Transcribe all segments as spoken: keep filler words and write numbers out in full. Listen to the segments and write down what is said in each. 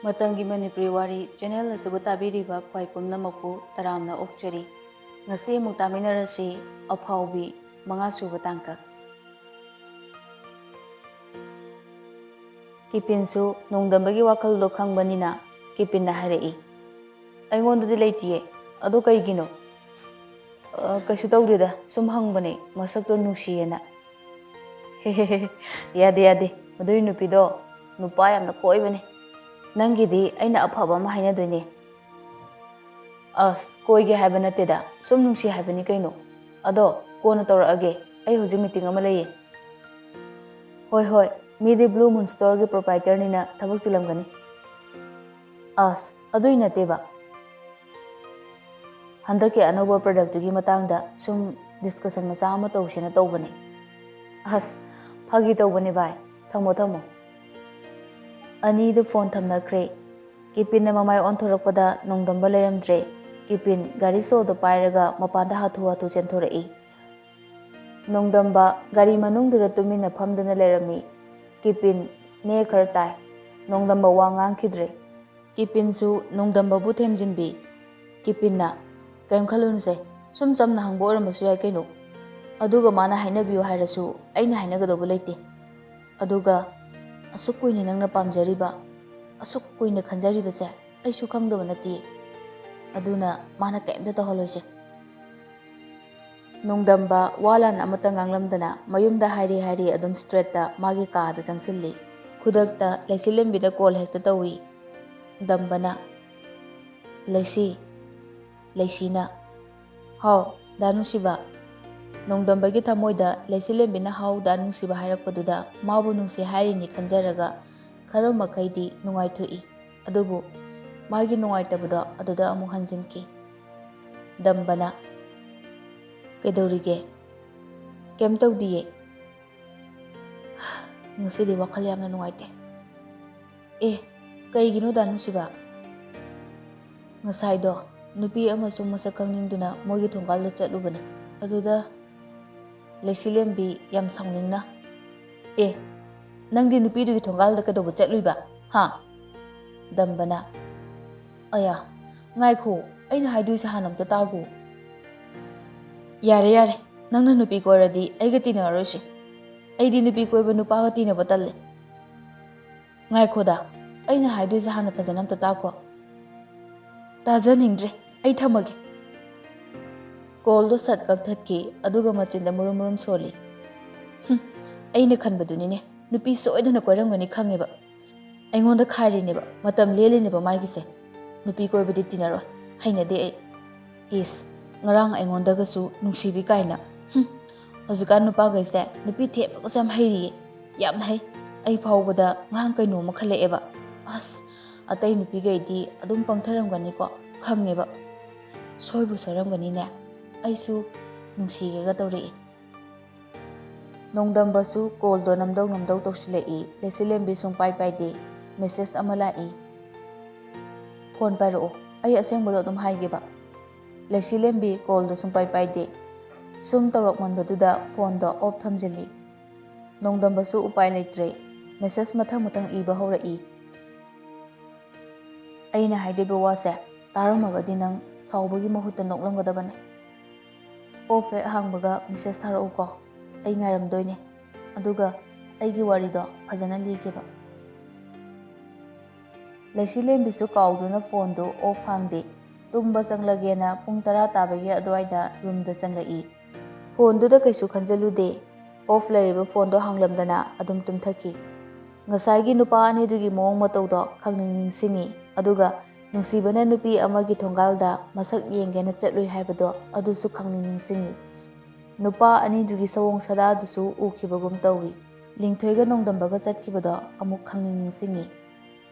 ꯃꯇꯝꯒꯤ ꯃꯅꯤꯄꯨꯔꯤ ꯋꯥꯔꯤ ꯆꯦꯅꯦꯜ ꯑꯁꯤꯕꯨ ꯇꯥꯕꯤꯔꯤꯕ ꯈ꯭ꯋꯥꯏ ꯄꯨꯝꯅꯃꯛꯄꯨ ꯇꯔꯥꯝꯅ ꯑꯣꯛꯆꯔꯤ꯫ ꯉꯁꯤ ꯑꯃꯨꯛ ꯇꯥꯃꯤꯟꯅꯔꯁꯤ, ꯑꯐꯥꯎꯕꯤ ꯃꯉꯥꯁꯨꯕ ꯇꯥꯡꯀꯛ꯫ ꯀꯤꯄꯤꯟꯁꯨ ꯅꯣꯡꯗꯝꯕꯒꯤ ꯋꯥꯈꯜꯗꯣ ꯈꯪꯕꯅꯤꯅ ꯀꯤꯄꯤꯟꯅ ꯍꯥꯏꯔꯛꯏ, "ꯑꯩꯉꯣꯟꯗꯗꯤ ꯂꯩꯇꯤꯌꯦ꯫ ꯑꯗꯣ ꯀꯩꯒꯤꯅꯣ?" "ꯑ, ꯀꯩꯁꯨ ꯇꯧꯗꯦꯗ, ꯁꯨꯝ ꯍꯪꯕꯅꯦ, ꯃꯁꯛꯇꯣ ꯅꯨꯡꯁꯤꯌꯦꯅ꯫" "ꯍꯦ ꯍꯦ ꯍꯦ, ꯌꯥꯗꯦ ꯌꯥꯗꯦ, ꯃꯗꯨꯏ ꯅꯨꯄꯤꯗꯣ ꯅꯨꯄꯥ ꯌꯥꯝꯅ ꯀꯣꯏꯕꯅꯦ꯫ ꯅꯪꯒꯤꯗꯤ ꯑꯩꯅ ꯑꯐꯕ ꯑꯃ ꯍꯥꯏꯅꯗꯣꯏꯅꯦ꯫" "ꯑꯁ, ꯀꯣꯏꯒꯦ ꯍꯥꯏꯕ ꯅꯠꯇꯦꯗ, ꯁꯨꯝ ꯅꯨꯡꯁꯤ ꯍꯥꯏꯕꯅꯤ ꯀꯩꯅꯣ꯫ ꯑꯗꯣ ꯀꯣꯟꯅ ꯇꯧꯔꯛꯑꯒꯦ, ꯑꯩ ꯍꯧꯖꯤꯛ ꯃꯤꯇꯤꯡ ꯑꯃ ꯂꯩꯌꯦ꯫" "ꯍꯣꯏ ꯍꯣꯏ, ꯃꯤꯗꯤ ꯕ꯭ꯂꯨ ꯃꯨꯟ ꯁ꯭ꯇꯣꯔꯒꯤ ꯄ꯭ꯔꯣꯄ꯭ꯔꯥꯏꯇꯔꯅꯤꯅ ꯊꯕꯛ ꯆꯤꯜꯂꯝꯒꯅꯤ꯫" "ꯑꯁ, ꯑꯗꯨꯏ ꯅꯠꯇꯦꯕ, ꯍꯟꯗꯛꯀꯤ ꯑꯅꯧꯕ ꯄ꯭ꯔꯗꯛꯇꯨꯒꯤ ꯃꯇꯥꯡꯗ ꯁꯨꯝ ꯗꯤꯁꯀꯁꯟ ꯃꯆꯥ ꯑꯃ ꯇꯧꯁꯦꯅ ꯇꯧꯕꯅꯦ꯫" "ꯑꯁ, ꯐꯥꯒꯤ ꯇꯧꯕꯅꯦ ꯚꯥꯏ, ꯊꯝꯃꯣ ꯊꯝꯃꯣ꯫" ꯑꯅꯤꯗꯨ ꯐꯣꯟ ꯊꯝꯅꯈ꯭ꯔꯦ꯫ ꯀꯤꯄꯤꯟꯅ ꯃꯃꯥꯏ ꯑꯣꯟꯊꯣꯔꯛꯄꯗ ꯅꯣꯡꯗꯝꯕ ꯂꯩꯔꯝꯗ꯭ꯔꯦ꯫ ꯀꯤꯄꯤꯟ ꯒꯥꯔꯤ ꯁꯣꯗꯣ ꯄꯥꯏꯔꯒ ꯃꯄꯥꯟꯗ ꯍꯥꯊꯨ ꯍꯥꯊꯨ ꯆꯦꯟꯊꯣꯔꯛꯏ꯫ ꯅꯣꯡꯗꯝꯕ ꯒꯥꯔꯤ ꯃꯅꯨꯡꯗꯨꯗ ꯇꯨꯃꯤꯟꯅ ꯐꯝꯗꯨꯅ ꯂꯩꯔꯝꯃꯤ꯫ ꯀꯤꯄꯤꯟ ꯅꯦ ꯈꯔ ꯇꯥꯏ꯫ ꯅꯣꯡꯗꯝꯕ ꯋꯥ ꯉꯥꯡꯈꯤꯗ꯭ꯔꯦ꯫ ꯀꯤꯄꯤꯟꯁꯨ ꯅꯣꯡꯗꯝꯕꯕꯨ ꯊꯦꯝꯖꯤꯟꯕꯤ꯫ ꯀꯤꯄꯤꯟꯅ, "ꯀꯩꯝ ꯈꯜꯂꯨꯅꯨꯁꯦ, ꯁꯨꯝ ꯆꯝꯅ ꯍꯪꯕ ꯑꯣꯏꯔꯝꯕꯁꯨ ꯌꯥꯏ ꯀꯩꯅꯣ꯫ ꯑꯗꯨꯒ ꯃꯥꯅ ꯍꯥꯏꯅꯕꯤꯌꯨ ꯍꯥꯏꯔꯁꯨ ꯑꯩꯅ ꯍꯥꯏꯅꯒꯗꯧꯕ ꯂꯩꯇꯦ꯫ ꯑꯗꯨꯒ ꯑꯁꯨꯛ ꯀꯨꯏꯅ ꯅꯪꯅ ꯄꯥꯝꯖꯔꯤꯕ, ꯑꯁꯨꯛ ꯀꯨꯏꯅ ꯈꯟꯖꯔꯤꯕꯁꯦ ꯑꯩꯁꯨ ꯈꯪꯗꯕ ꯅꯠꯇꯦ꯫ ꯑꯗꯨꯅ ꯃꯥꯅ ꯀꯩꯝꯇ ꯇꯧꯍꯜꯂꯣꯏꯁꯦ꯫" ꯅꯣꯡꯗꯝꯕ ꯋꯥ ꯂꯥꯟ ꯑꯃꯠꯇ ꯉꯥꯡꯂꯝꯗꯅ ꯃꯌꯨꯝꯗ ꯍꯥꯏꯔꯤ ꯍꯥꯏꯔꯤ ꯑꯗꯨꯝ ꯁ꯭ꯇ꯭ꯔꯦꯠꯇ ꯃꯥꯒꯤ ꯀꯥꯗ ꯆꯪꯁꯤꯜꯂꯤ꯫ ꯈꯨꯗꯛꯇ ꯂꯩꯆꯤꯂꯦꯝꯕꯤꯗ ꯀꯣꯜ ꯍꯦꯛꯇ ꯇꯧꯏ꯫ ꯗꯝꯕꯅ, "ꯂꯩꯁꯤ꯫" ꯂꯩꯁꯤꯅ, "ꯍꯥꯎ, ꯗꯥ ꯅꯨꯡꯁꯤꯕ?" ꯅꯣꯡꯗꯝꯕꯒꯤ ꯊꯃꯣꯏꯗ ꯂꯩꯆꯤꯂꯦꯝꯕꯤꯅ "ꯍꯥꯎ, ꯗꯥ ꯅꯨꯡꯁꯤꯕ" ꯍꯥꯏꯔꯛꯄꯗꯨꯗ ꯃꯥꯕꯨ ꯅꯨꯡꯁꯤ ꯍꯥꯏꯔꯤꯅꯤ ꯈꯟꯖꯔꯒ ꯈꯔ ꯃꯈꯩꯗꯤ ꯅꯨꯡꯉꯥꯏꯊꯣꯛꯏ꯫ ꯑꯗꯨꯕꯨ ꯃꯥꯒꯤ ꯅꯨꯡꯉꯥꯏꯇꯕꯗꯣ ꯑꯗꯨꯗ ꯑꯃꯨꯛ ꯍꯟꯖꯤꯟꯈꯤ꯫ ꯗꯝꯕꯅ, "ꯀꯩꯗꯧꯔꯤꯒꯦ?" "ꯀꯩꯝ ꯇꯧꯗꯤꯌꯦ꯫ ꯉꯁꯤꯗꯤ ꯋꯥꯈꯜ ꯌꯥꯝꯅ ꯅꯨꯡꯉꯥꯏꯇꯦ꯫" "ꯑꯦ, ꯀꯩꯒꯤꯅꯣ ꯗꯥ ꯅꯨꯡꯁꯤꯕ?" "ꯉꯁꯥꯏꯗꯣ ꯅꯨꯄꯤ ꯑꯃꯁꯨ ꯃꯁꯛ ꯈꯪꯅꯤꯡꯗꯨꯅ ꯃꯣꯏꯒꯤ ꯊꯣꯡꯒꯥꯜꯗ ꯆꯠꯂꯨꯕꯅꯦ꯫ ꯑꯗꯨꯗ ꯂꯩꯁꯤꯂꯦꯝꯕꯤ ꯌꯥꯝ ꯁꯥꯎꯅꯤꯡꯅ꯫" "ꯑꯦ, ꯅꯪꯗꯤ ꯅꯨꯄꯤꯗꯨꯒꯤ ꯊꯣꯡꯒꯥꯜꯗ ꯀꯩꯗꯧꯕ ꯆꯠꯂꯨꯏꯕ? ꯍꯥ?" ꯅꯣꯡꯗꯝꯕꯅ, "ꯑꯌꯥ, ꯉꯥꯏꯈꯣ, ꯑꯩꯅ ꯍꯥꯏꯗꯣꯏꯁꯦ ꯍꯥꯟꯅ ꯑꯝꯇ ꯇꯥꯒꯣ꯫ ꯌꯥꯔꯦ, ꯌꯥꯔꯦ, ꯅꯪꯅ ꯅꯨꯄꯤ ꯀꯣꯏꯔꯗꯤ ꯑꯩꯒ ꯇꯤꯟꯅꯔꯔꯣꯏꯁꯦ꯫ ꯑꯩꯗꯤ ꯅꯨꯄꯤ ꯀꯣꯏꯕ ꯅꯨꯄꯥꯒ ꯇꯤꯟꯅꯕ ꯇꯜꯂꯦ꯫ ꯉꯥꯏꯈꯣꯗ, ꯑꯩꯅ ꯍꯥꯏꯗꯣꯏꯁꯦ ꯍꯥꯟꯅ ꯐꯖꯅ ꯑꯝꯇ ꯇꯥꯀꯣ꯫" "ꯇꯥꯖꯅꯤꯡꯗ꯭ꯔꯦ, ꯑꯩ ꯊꯝꯃꯒꯦ꯫" ꯀꯣꯜꯗꯣ ꯁꯠ ꯀꯛꯊꯠꯈꯤ, ꯑꯗꯨꯒ ꯃꯆꯤꯟꯗ ꯃꯨꯔꯨꯝ ꯃꯨꯔꯨꯝ ꯁꯣꯜꯂꯤ꯫ "ꯍꯨꯝ, ꯑꯩꯅ ꯈꯟꯕꯗꯨꯅꯤꯅꯦ, ꯅꯨꯄꯤ ꯁꯣꯏꯗꯅ ꯀꯣꯏꯔꯝꯒꯅꯤ ꯈꯪꯉꯦꯕ꯫ ꯑꯩꯉꯣꯟꯗ ꯈꯥꯏꯔꯤꯅꯦꯕ, ꯃꯇꯝ ꯂꯦꯜꯂꯤꯅꯦꯕ ꯃꯥꯒꯤꯁꯦ꯫ ꯅꯨꯄꯤ ꯀꯣꯏꯕꯗꯤ ꯇꯤꯟꯅꯔꯣꯏ, ꯍꯩꯅꯗꯦ ꯑꯩ꯫ ꯏꯁ, ꯉꯔꯥꯡ ꯑꯩꯉꯣꯟꯗꯒꯁꯨ ꯅꯨꯡꯁꯤꯕꯤ ꯀꯥꯏꯅ꯫ ꯍꯨꯝ, ꯍꯧꯖꯤꯛꯀꯥꯟ ꯅꯨꯄꯥꯈꯩꯁꯦ ꯅꯨꯄꯤ ꯊꯦꯝꯕꯒꯁꯨ ꯌꯥꯝ ꯍꯩꯔꯤꯌꯦ, ꯌꯥꯝꯅ ꯍꯩ꯫ ꯑꯩ ꯐꯥꯎꯕꯗ ꯉꯔꯥꯡ ꯀꯩꯅꯣꯝꯃ ꯈꯜꯂꯛꯑꯦꯕ꯫ ꯑꯁ, ꯑꯇꯩ ꯅꯨꯄꯤꯈꯩꯗꯤ ꯑꯗꯨꯝ ꯄꯪꯊꯔꯝꯒꯅꯤꯀꯣ, ꯈꯪꯉꯦꯕ꯫ ꯁꯣꯏꯕꯨ ꯁꯣꯏꯔꯝꯒꯅꯤꯅꯦ, ꯑꯩꯁꯨ ꯅꯨꯡꯁꯤꯒꯦꯒ ꯇꯧꯔꯛꯏ꯫" ꯅꯣꯡꯗꯝꯕꯁꯨ ꯀꯣꯜꯗꯣ ꯅꯝꯗꯧ ꯅꯝꯗꯧ ꯇꯧꯁꯤꯜꯂꯛꯏ꯫ ꯂꯩꯆꯤꯂꯦꯝꯕꯤ ꯁꯨꯡꯄꯥꯏ ꯄꯥꯏꯗꯦ꯫ ꯃꯦꯁꯦꯖ ꯑꯃ ꯂꯥꯛꯏ꯫ "ꯐꯣꯟ ꯄꯥꯏꯔꯛꯑꯣ, ꯑꯩ ꯑꯁꯦꯡꯕꯗꯣ ꯑꯗꯨꯝ ꯍꯥꯏꯒꯦꯕ꯫" ꯂꯩꯆꯤꯂꯦꯝꯕꯤ ꯀꯣꯜꯗꯣ ꯁꯨꯡꯄꯥꯏ ꯄꯥꯏꯗꯦ꯫ ꯁꯨꯝ ꯇꯧꯔꯛꯃꯟꯕꯗꯨꯗ ꯐꯣꯟꯗꯣ ꯑꯣꯐ ꯊꯝꯖꯤꯜꯂꯤ꯫ ꯅꯣꯡꯗꯝꯕꯁꯨ ꯎꯄꯥꯏ ꯂꯩꯇ꯭ꯔꯦ꯫ ꯃꯦꯁꯦꯖ ꯃꯊꯪ ꯃꯊꯪ ꯏꯕ ꯍꯧꯔꯛꯏ꯫ "ꯑꯩꯅ ꯍꯥꯏꯗꯣꯏꯕ ꯋꯥꯁꯦ ꯇꯥꯔꯝꯃꯒꯗꯤ ꯅꯪ ꯁꯥꯎꯕꯒꯤ ꯃꯍꯨꯠꯇ ꯅꯣꯛꯂꯝꯒꯗꯕꯅꯦ꯫ ꯑꯣꯐ ꯍꯦꯛ ꯍꯥꯡꯕꯒ ꯃꯦꯁꯦꯖ ꯊꯥꯔꯛꯎꯀꯣ, ꯑꯩ ꯉꯥꯏꯔꯝꯗꯣꯏꯅꯦ꯫ ꯑꯗꯨꯒ ꯑꯩꯒꯤ ꯋꯥꯔꯤꯗꯣ ꯐꯖꯅ ꯂꯤꯒꯦꯕ꯫" ꯂꯩꯁꯤꯂꯦꯝꯕꯤꯁꯨ ꯀꯥꯎꯗꯨꯅ ꯐꯣꯟꯗꯨ ꯑꯣꯐ ꯍꯥꯡꯗꯦ꯫ ꯇꯨꯝꯕ ꯆꯪꯂꯒꯦꯅ ꯄꯨꯡ ꯇꯔꯥ ꯇꯥꯕꯒꯤ ꯑꯗꯨꯋꯥꯏꯗ ꯔꯨꯝꯗ ꯆꯪꯂꯛꯏ꯫ ꯐꯣꯟꯗꯨꯗ ꯀꯩꯁꯨ ꯈꯟꯖꯜꯂꯨꯗꯦ꯫ ꯑꯣꯐ ꯂꯩꯔꯤꯕ ꯐꯣꯟꯗꯣ ꯍꯥꯡꯂꯝꯗꯅ ꯑꯗꯨꯝ ꯇꯨꯝꯊꯈꯤ꯫ ꯉꯁꯥꯏꯒꯤ ꯅꯨꯄꯥ ꯑꯅꯤꯗꯨꯒꯤ ꯃꯑꯣꯡ ꯃꯇꯧꯗꯣ ꯈꯪꯅꯤꯡ ꯅꯤꯡꯁꯤꯡꯉꯤ꯫ ꯑꯗꯨꯒ ꯅꯨꯡꯁꯤꯕꯅ ꯅꯨꯄꯤ ꯑꯃꯒꯤ ꯊꯣꯡꯒꯥꯜꯗ ꯃꯁꯛ ꯌꯦꯡꯒꯦꯅ ꯆꯠꯂꯨꯏ ꯍꯥꯏꯕꯗꯣ ꯑꯗꯨꯁꯨ ꯈꯪꯅꯤꯡ ꯅꯤꯡꯁꯤꯡꯉꯤ꯫ ꯅꯨꯄꯥ ꯑꯅꯤꯗꯨꯒꯤ ꯁꯑꯣꯡ ꯁꯥꯗꯥꯗꯨꯁꯨ ꯎꯈꯤꯕꯒꯨꯝ ꯇꯧꯏ꯫ ꯂꯤꯡꯊꯣꯏꯒ ꯅꯣꯡꯗꯝꯕꯒ ꯆꯠꯈꯤꯕꯗꯣ ꯑꯃꯨꯛ ꯈꯪꯅꯤꯡ ꯅꯤꯡꯁꯤꯡꯉꯤ꯫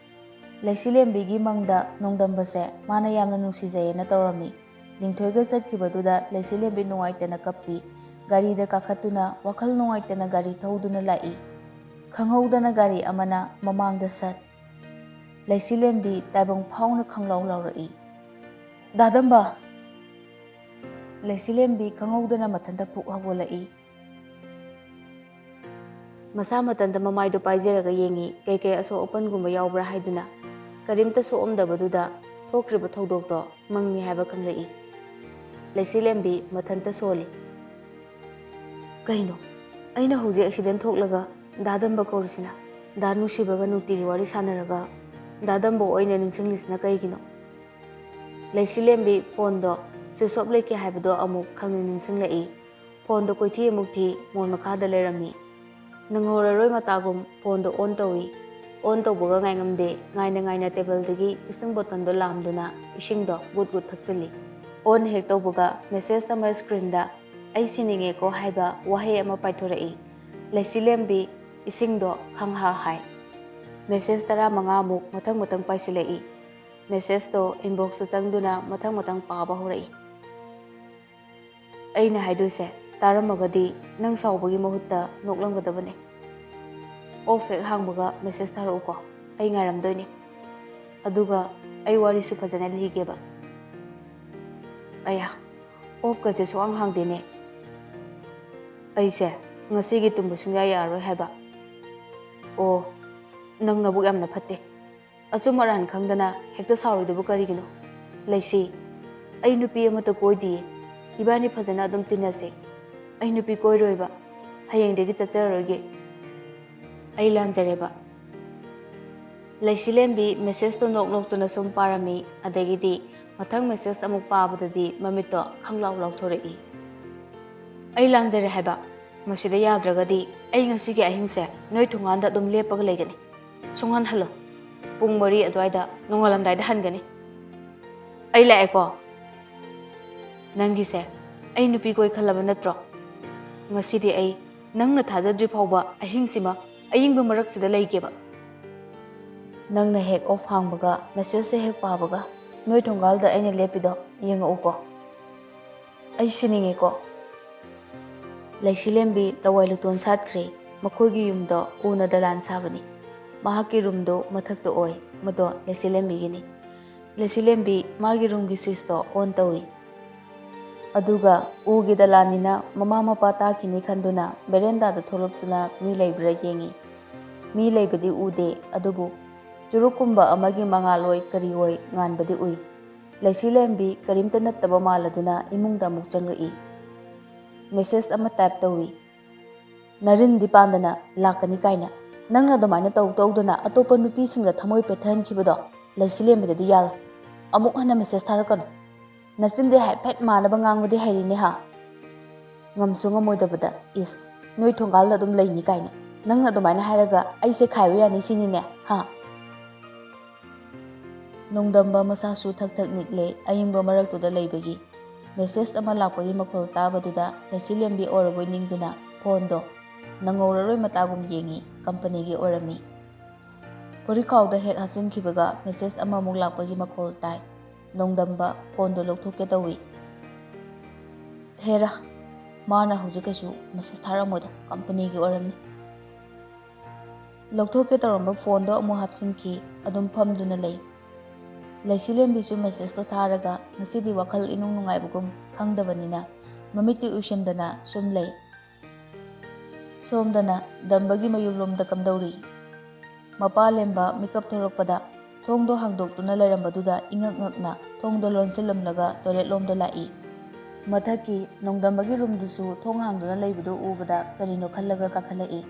ꯂꯩꯁꯤꯂꯦꯝꯕꯤꯒꯤ ꯃꯪꯗ ꯅꯣꯡꯗꯝꯕꯁꯦ ꯃꯥꯅ ꯌꯥꯝꯅ ꯅꯨꯡꯁꯤꯖꯩꯌꯦꯅ ꯇꯧꯔꯝꯃꯤ꯫ ꯂꯤꯡꯊꯣꯏꯒ ꯆꯠꯈꯤꯕꯗꯨꯗ ꯂꯩꯁꯤꯂꯦꯝꯕꯤ ꯅꯨꯡꯉꯥꯏꯇꯅ ꯀꯞꯄꯤ꯫ ꯒꯥꯔꯤꯗ ꯀꯥꯈꯠꯇꯨꯅ ꯋꯥꯈꯜ ꯅꯨꯡꯉꯥꯏꯇꯅ ꯒꯥꯔꯤ ꯊꯧꯗꯨꯅ ꯂꯥꯛꯏ꯫ ꯈꯪꯍꯧꯗꯅ ꯒꯥꯔꯤ ꯑꯃꯅ ꯃꯃꯥꯡꯗ ꯁꯠ꯫ ꯂꯩꯁꯤꯂꯦꯝꯕꯤ ꯇꯥꯏꯕꯪ ꯐꯥꯎꯅ ꯈꯪꯂꯥꯎ ꯂꯥꯎꯔꯛꯏ꯫ "ꯗꯥꯗꯝꯕ!" ꯂꯩꯁꯤꯂꯦꯝꯕꯤ ꯈꯪꯍꯧꯗꯅ ꯃꯊꯟꯇ ꯐꯨꯛ ꯍꯧꯒꯠꯂꯛꯏ꯫ ꯃꯁꯥ ꯃꯊꯟꯇ ꯃꯃꯥꯏꯗꯣ ꯄꯥꯏꯖꯔꯒ ꯌꯦꯡꯉꯤ, ꯀꯩꯀꯩ ꯑꯁꯣꯛ ꯑꯄꯟꯒꯨꯝꯕ ꯌꯥꯎꯕ꯭ꯔꯥ ꯍꯥꯏꯗꯨꯅ꯫ ꯀꯔꯤꯝꯇ ꯁꯣꯛꯑꯝꯗꯕꯗꯨꯗ ꯊꯣꯛꯈ꯭ꯔꯤꯕ ꯊꯧꯗꯣꯛꯇꯣ ꯃꯪꯅꯤ ꯍꯥꯏꯕ ꯈꯪꯂꯛꯏ꯫ ꯂꯩꯆꯤꯂꯦꯝꯕꯤ ꯃꯊꯟꯇ ꯁꯣꯜꯂꯤ꯫ "ꯀꯩꯅꯣ? ꯑꯩꯅ ꯍꯧꯖꯤꯛ ꯑꯦꯛꯁꯤꯗꯦꯟ ꯊꯣꯛꯂꯒ ꯗꯥ ꯗꯝꯕ ꯀꯧꯔꯤꯁꯤꯅ, ꯗꯥ ꯅꯨꯡꯁꯤꯕꯒ ꯅꯨꯡꯇꯤꯒꯤ ꯋꯥꯔꯤ ꯁꯥꯟꯅꯔꯒ ꯗꯥ ꯗꯝꯕ ꯑꯣꯏꯅ ꯅꯤꯡꯁꯤꯡꯂꯤꯁꯤꯅ ꯀꯩꯒꯤꯅꯣ?" ꯂꯩꯆꯤꯂꯦꯝꯕꯤ ꯐꯣꯟꯗꯣ ꯁ꯭ꯋꯤꯆ ꯑꯣꯐ ꯂꯩꯈꯤ ꯍꯥꯏꯕꯗꯣ ꯑꯃꯨꯛ ꯈꯪꯅꯤꯡ ꯅꯤꯡꯁꯤꯡꯂꯛꯏ꯫ ꯐꯣꯟꯗꯣ ꯀꯣꯏꯊꯤ ꯑꯃꯨꯛ ꯊꯤ, ꯃꯣꯟ ꯃꯈꯥꯗ ꯂꯩꯔꯝꯃꯤ꯫ ꯅꯪꯍꯧꯔꯔꯣꯏ ꯃꯇꯥꯒꯨꯝ ꯐꯣꯟꯗꯣ ꯑꯣꯟ ꯇꯧꯏ꯫ ꯑꯣꯟ ꯇꯧꯕꯒ ꯉꯥꯏꯉꯝꯗꯦ, ꯉꯥꯏꯅ ꯉꯥꯏꯅ ꯇꯦꯕꯜꯗꯒꯤ ꯏꯁꯤꯡ ꯕꯣꯇꯜꯗꯣ ꯂꯥꯝꯗꯨꯅ ꯏꯁꯤꯡꯗꯣ ꯒꯨꯠ ꯒꯨꯠ ꯊꯛꯆꯤꯜꯂꯤ꯫ ꯑꯣꯟ ꯍꯦꯛ ꯇꯧꯕꯒ ꯃꯦꯁꯦꯖ ꯑꯃ ꯁ꯭ꯀ꯭ꯔꯤꯟꯗ "ꯑꯩ ꯁꯤꯅꯤꯡꯉꯦꯀꯣ" ꯍꯥꯏꯕ ꯋꯥꯍꯩ ꯑꯃ ꯄꯥꯏꯊꯣꯔꯛꯏ꯫ ꯂꯩꯆꯤꯂꯦꯝꯕꯤ ꯏꯁꯤꯡꯗꯣ ꯈꯪꯍꯥ ꯍꯥꯏ꯫ ꯃꯦꯁꯦꯖ ꯇꯔꯥꯃꯉꯥꯃꯨꯛ ꯃꯊꯪ ꯃꯊꯪ ꯄꯥꯏꯁꯤꯜꯂꯛꯏ꯫ ꯃꯦꯁꯦꯖꯇꯣ ꯏꯟꯕꯣꯛꯁꯇ ꯆꯪꯗꯨꯅ ꯃꯊꯪ ꯃꯊꯪ ꯄꯥꯕ ꯍꯧꯔꯛꯏ꯫ "ꯑꯩꯅ ꯍꯥꯏꯗꯣꯏꯁꯦ ꯇꯥꯔꯝꯃꯒꯗꯤ ꯅꯪ ꯁꯥꯎꯕꯒꯤ ꯃꯍꯨꯠꯇ ꯅꯣꯛꯂꯝꯒꯗꯕꯅꯦ꯫ ꯑꯣꯐ ꯍꯦꯛ ꯍꯥꯡꯕꯒ ꯃꯦꯁꯦꯖ ꯊꯥꯔꯛꯎꯀꯣ, ꯑꯩ ꯉꯥꯏꯔꯝꯗꯣꯏꯅꯦ꯫ ꯑꯗꯨꯒ ꯑꯩ ꯋꯥꯔꯤꯁꯨ ꯐꯖꯅ ꯂꯤꯒꯦꯕ꯫" ꯑꯌꯥ, ꯑꯣꯐꯀꯁꯦ ꯁꯨꯛꯍꯥꯡ ꯍꯥꯡꯗꯦꯅꯦ꯫ ꯑꯩꯁꯦ ꯉꯁꯤꯒꯤ ꯇꯨꯝꯕ ꯁꯨꯡꯌꯥ ꯌꯥꯔꯔꯣꯏ ꯍꯥꯏꯕ꯫ ꯑꯣ, ꯅꯪ ꯅꯕꯨꯛ ꯌꯥꯝꯅ ꯐꯠꯇꯦ꯫ ꯑꯆꯨꯝ ꯑꯔꯥꯟ ꯈꯪꯗꯅ ꯍꯦꯛꯇ ꯁꯥꯎꯔꯤꯗꯨꯕꯨ ꯀꯔꯤꯒꯤꯅꯣ? ꯂꯩꯁꯤ, ꯑꯩ ꯅꯨꯄꯤ ꯑꯃꯠꯇ ꯀꯣꯏꯗꯤꯌꯦ꯫ ꯏꯕꯥꯅꯤ ꯐꯖꯅ ꯑꯗꯨꯝ ꯇꯤꯟꯅꯁꯦ꯫ ꯑꯩ ꯅꯨꯄꯤ ꯀꯣꯏꯔꯣꯏꯕ꯫ ꯍꯌꯦꯡꯗꯒꯤ ꯆꯠꯆꯔꯔꯣꯏꯒꯦ꯫ ꯑꯩ ꯂꯥꯟꯖꯔꯦꯕ꯫ ꯂꯩꯁꯤꯂꯦꯝꯕꯤ ꯃꯦꯁꯦꯖꯇꯣ ꯅꯣꯛ ꯅꯣꯛꯇꯨꯅ ꯁꯨꯝ ꯄꯥꯔꯝꯃꯤ꯫ ꯑꯗꯒꯤꯗꯤ ꯃꯊꯪ ꯃꯦꯁꯦꯖ ꯑꯃꯨꯛ ꯄꯥꯕꯗꯗꯤ ꯃꯃꯤꯠꯇꯣ ꯈꯪꯂꯥꯎ ꯂꯥꯎꯊꯣꯔꯛꯏ꯫ "ꯑꯩ ꯂꯥꯟꯖꯔꯦ ꯍꯥꯏꯕ꯫ ꯃꯁꯤꯗ ꯌꯥꯗ꯭ꯔꯒꯗꯤ ꯑꯩ ꯉꯁꯤꯒꯤ ꯑꯍꯤꯡꯁꯦ ꯅꯣꯏ ꯊꯣꯡꯒꯥꯟꯗ ꯑꯗꯨꯝ ꯂꯦꯞꯄꯒ ꯂꯩꯒꯅꯤ꯫ ꯁꯨꯡꯍꯟ ꯍꯜꯂꯣ꯫ ꯄꯨꯡ ꯃꯔꯤ ꯑꯗꯨꯋꯥꯏꯗ ꯅꯣꯡꯉꯥꯜꯂꯝꯗꯥꯏꯗ ꯍꯟꯒꯅꯤ꯫ ꯑꯩ ꯂꯥꯛꯑꯦꯀꯣ꯫" "ꯅꯪꯒꯤꯁꯦ ꯑꯩ ꯅꯨꯄꯤ ꯀꯣꯏ ꯈꯜꯂꯕ ꯅꯠꯇ꯭ꯔꯣ? ꯉꯁꯤꯗꯤ ꯑꯩ ꯅꯪꯅ ꯊꯥꯖꯗ꯭ꯔꯤ ꯐꯥꯎꯕ ꯑꯍꯤꯡꯁꯤꯃ ꯑꯌꯤꯡꯕ ꯃꯔꯛꯁꯤꯗ ꯂꯩꯒꯦꯕ꯫ ꯅꯪꯅ ꯍꯦꯛ ꯑꯣꯐ ꯍꯥꯡꯕꯒ ꯃꯦꯁꯦꯖꯁꯦ ꯍꯦꯛ ꯄꯥꯕꯒ ꯅꯣꯏ ꯊꯣꯡꯒꯥꯜꯗ ꯑꯩꯅ ꯂꯦꯞꯄꯤꯗꯣ ꯌꯦꯡꯉꯛꯎꯀꯣ꯫ ꯑꯩ ꯁꯤꯅꯤꯡꯉꯦꯀꯣ꯫" ꯂꯩꯁꯤꯂꯦꯝꯕꯤ ꯂꯋꯥꯏ ꯂꯨꯇꯣꯟ ꯁꯥꯠꯈ꯭ꯔꯦ꯫ ꯃꯈꯣꯏꯒꯤ ꯌꯨꯝꯗꯣ ꯎꯅ ꯗꯂꯥꯟ ꯁꯥꯕꯅꯤ꯫ ꯃꯍꯥꯛꯀꯤ ꯔꯨꯝꯗꯣ ꯃꯊꯛꯇ ꯑꯣꯏ꯫ ꯃꯗꯣ ꯂꯩꯁꯤꯂꯦꯝꯕꯤꯒꯤꯅꯤ꯫ ꯂꯩꯁꯤꯂꯦꯝꯕꯤ ꯃꯥꯒꯤ ꯔꯨꯝꯒꯤ ꯁ꯭ꯋꯤꯆꯇꯣ ꯑꯣꯟ ꯇꯧꯏ꯫ ꯑꯗꯨꯒ ꯎꯒꯤ ꯗꯂꯥꯟꯅꯤꯅ ꯃꯃꯥ ꯃꯄꯥ ꯇꯥꯈꯤꯅꯤ ꯈꯟꯗꯨꯅ ꯕꯦꯔꯦꯟꯗꯥꯗ ꯊꯣꯛꯂꯛꯇꯨꯅ ꯃꯤ ꯂꯩꯕ꯭ꯔꯥ ꯌꯦꯡꯏ꯫ ꯃꯤ ꯂꯩꯕꯗꯤ ꯎꯗꯦ, ꯑꯗꯨꯕꯨ ꯆꯨꯔꯨꯞꯀꯨꯝꯕ ꯑꯃꯒꯤ ꯃꯉꯥꯜ ꯑꯣꯏ ꯀꯔꯤ ꯑꯣꯏ ꯉꯥꯟꯕꯗꯤ ꯎꯏ꯫ ꯂꯩꯁꯤꯂꯦꯝꯕꯤ ꯀꯔꯤꯝꯇ ꯅꯠꯇꯕ ꯃꯥꯜꯂꯗꯨꯅ ꯏꯃꯨꯡꯗ ꯑꯃꯨꯛ ꯆꯪꯂꯛꯏ꯫ ꯃꯦꯁꯦꯖ ꯑꯃ ꯇꯥꯏꯞ ꯇꯧꯏ꯫ "ꯅꯔꯤꯟꯗꯤ ꯄꯥꯟꯗꯅ ꯂꯥꯛꯀꯅꯤ ꯀꯥꯏꯅ꯫ ꯅꯪꯅ ꯑꯗꯨꯃꯥꯏꯅ ꯇꯧ ꯇꯧꯗꯅ ꯑꯇꯣꯞꯄ ꯅꯨꯄꯤꯁꯤꯡꯗ ꯊꯃꯣꯏ ꯄꯦꯠꯊꯍꯟꯈꯤꯕꯗꯣ ꯂꯩꯁꯤꯂꯦꯝꯕꯤꯗꯗꯤ ꯌꯥꯔꯣꯏ꯫ ꯑꯃꯨꯛ ꯍꯟꯅ ꯃꯦꯁꯦꯖ ꯊꯥꯔꯛꯀꯅꯨ꯫ ꯅꯆꯤꯟꯗꯤ ꯍꯥꯏꯐꯦꯠ ꯃꯥꯟꯅꯕ ꯉꯥꯡꯕꯗꯤ ꯍꯩꯔꯤꯅꯦ ꯍꯥ?" ꯉꯝꯁꯨ ꯉꯝꯃꯣꯏꯗꯕꯗ, "ꯏꯁ, ꯅꯣꯏ ꯊꯣꯡꯒꯥꯜꯗ ꯑꯗꯨꯝ ꯂꯩꯅꯤ ꯀꯥꯏꯅ꯫ ꯅꯪꯅ ꯑꯗꯨꯃꯥꯏꯅ ꯍꯥꯏꯔꯒ ꯑꯩꯁꯦ ꯈꯥꯏꯕ ꯌꯥꯅꯤ ꯁꯤꯅꯤꯅꯦ ꯍꯥ?" ꯅꯣꯡꯗꯝꯕ ꯃꯁꯥꯁꯨ ꯊꯛ ꯊꯛ ꯅꯤꯛꯂꯦ ꯑꯏꯪꯕ ꯃꯔꯛꯇꯨꯗ ꯂꯩꯕꯒꯤ꯫ ꯃꯦꯁꯦꯖ ꯑꯃ ꯂꯥꯛꯄꯒꯤ ꯃꯈꯣꯜ ꯇꯥꯕꯗꯨꯗ ꯂꯩꯆꯤꯂꯦꯝꯕꯤ ꯑꯣꯏꯔꯕꯣꯏ ꯅꯤꯡꯗꯨꯅ ꯐꯣꯟꯗꯣ ꯅꯪꯍꯧꯔꯔꯣꯏ ꯃꯇꯥꯒꯨꯝ ꯌꯦꯡꯉꯤ, ꯀꯝꯄꯅꯤꯒꯤ ꯑꯣꯏꯔꯝꯃꯤ꯫ ꯐꯨꯔꯤꯠꯈꯥꯎꯗ ꯍꯦꯛ ꯍꯥꯞꯆꯤꯟꯈꯤꯕꯒ ꯃꯦꯁꯦꯖ ꯑꯃꯃꯨꯛ ꯂꯥꯛꯄꯒꯤ ꯃꯈꯣꯜ ꯇꯥꯏ꯫ ꯅꯣꯡꯗꯝꯕ ꯐꯣꯟꯗꯣ ꯂꯧꯊꯣꯛꯀꯦ ꯇꯧꯏ꯫ ꯍꯦꯔꯥ, ꯃꯥꯅ ꯍꯧꯖꯤꯛ ꯀꯩꯁꯨ ꯃꯦꯁꯦꯖ ꯊꯥꯔꯝꯃꯣꯏꯗ, ꯀꯝꯄꯅꯤꯒꯤ ꯑꯣꯏꯔꯝꯅꯤ꯫ ꯂꯧꯊꯣꯛꯀꯦ ꯇꯧꯔꯝꯕ ꯐꯣꯟꯗꯣ ꯑꯃꯨꯛ ꯍꯥꯞꯆꯤꯟꯈꯤ꯫ ꯑꯗꯨꯝ ꯐꯝꯗꯨꯅ ꯂꯩ꯫ ꯂꯩꯁꯤꯂꯦꯝꯕꯤꯁꯨ ꯃꯦꯁꯦꯖꯇꯣ ꯊꯥꯔꯒ ꯉꯁꯤꯗꯤ ꯋꯥꯈꯜ ꯏꯅꯨꯡ ꯅꯨꯡꯉꯥꯏꯕꯒꯨꯝ ꯈꯪꯗꯕꯅꯤꯅ ꯃꯃꯤꯠꯇꯤ ꯎꯏꯁꯤꯟꯗꯅ ꯁꯨꯝ ꯂꯩ꯫ ꯁꯣꯝꯗꯅ ꯗꯝꯕꯒꯤ ꯃꯌꯨꯝꯂꯣꯝꯗ ꯀꯝꯗꯧꯔꯤ? ꯃꯄꯥ ꯂꯦꯝꯕ ꯃꯤꯀꯞ ꯊꯣꯔꯛꯄꯗ ꯊꯣꯡꯗꯣ ꯍꯥꯡꯗꯣꯛꯇꯨꯅ ꯂꯩꯔꯝꯕꯗꯨꯗ ꯏꯉꯛ ꯉꯛꯅ ꯊꯣꯡꯗꯣ ꯂꯣꯟꯁꯤꯜꯂꯝꯂꯒ ꯇꯣꯏꯂꯦꯠ ꯂꯣꯝꯗ ꯂꯥꯛꯏ꯫ ꯃꯊꯛꯀꯤ ꯅꯣꯡꯗꯝꯕꯒꯤ ꯔꯨꯝꯗꯨꯁꯨ ꯊꯣꯡ ꯍꯥꯡꯗꯨꯅ ꯂꯩꯕꯗꯨ ꯎꯕꯗ ꯀꯔꯤꯅꯣ ꯈꯜꯂꯒ ꯀꯥꯈꯠꯂꯛꯏ꯫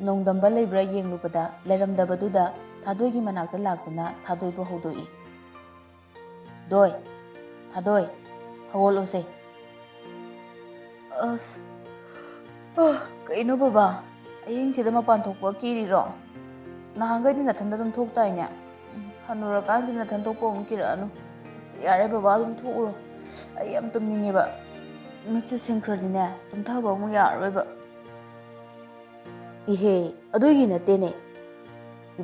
ꯅꯣꯡꯗꯝꯕ ꯂꯩꯕ꯭ꯔꯥ ꯌꯦꯡꯂꯨꯕꯗ ꯂꯩꯔꯝꯗꯕꯗꯨꯗ ꯊꯥꯗꯣꯏꯒꯤ ꯃꯅꯥꯛꯇ ꯂꯥꯛꯇꯨꯅ ꯊꯥꯗꯣꯏꯕꯨ ꯍꯧꯗꯣꯛꯏ꯫ "ꯗꯣꯏ, ꯊꯥꯗꯣꯏ, ꯍꯧꯒꯠꯂꯣꯁꯦ꯫" "ꯑꯁ, ꯑ, ꯀꯩꯅꯣ ꯕꯕꯥ, ꯑꯍꯤꯡꯁꯤꯗ ꯃꯄꯥꯟ ꯊꯣꯛꯄ ꯀꯤꯔꯤꯔꯣ? ꯅꯍꯥꯟꯈꯩꯗꯤ ꯅꯊꯟꯗ ꯑꯗꯨꯝ ꯊꯣꯛꯇꯥꯏꯅꯦ? ꯎꯝ, ꯍꯟꯅꯨꯔꯀꯥꯟꯁꯤꯗ ꯅꯊꯟ ꯊꯣꯛꯄ ꯑꯃꯨꯛ ꯀꯤꯔꯛꯑꯅꯨ꯫ ꯑꯁ, ꯌꯥꯔꯦ ꯕꯕꯥ, ꯑꯗꯨꯝ ꯊꯣꯛꯎꯔꯣ꯫ ꯑꯩ ꯌꯥꯝ ꯇꯨꯝꯅꯤꯡꯉꯦꯕ꯫ ꯃꯤꯠꯁꯦ ꯁꯤꯡꯈ꯭ꯔꯗꯤꯅꯦ, ꯇꯨꯝꯊꯕ ꯑꯃꯨꯛ ꯌꯥꯔꯔꯣꯏꯕ꯫" "ꯏꯍꯦ, ꯑꯗꯨꯒꯤ ꯅꯠꯇꯦꯅꯦ꯫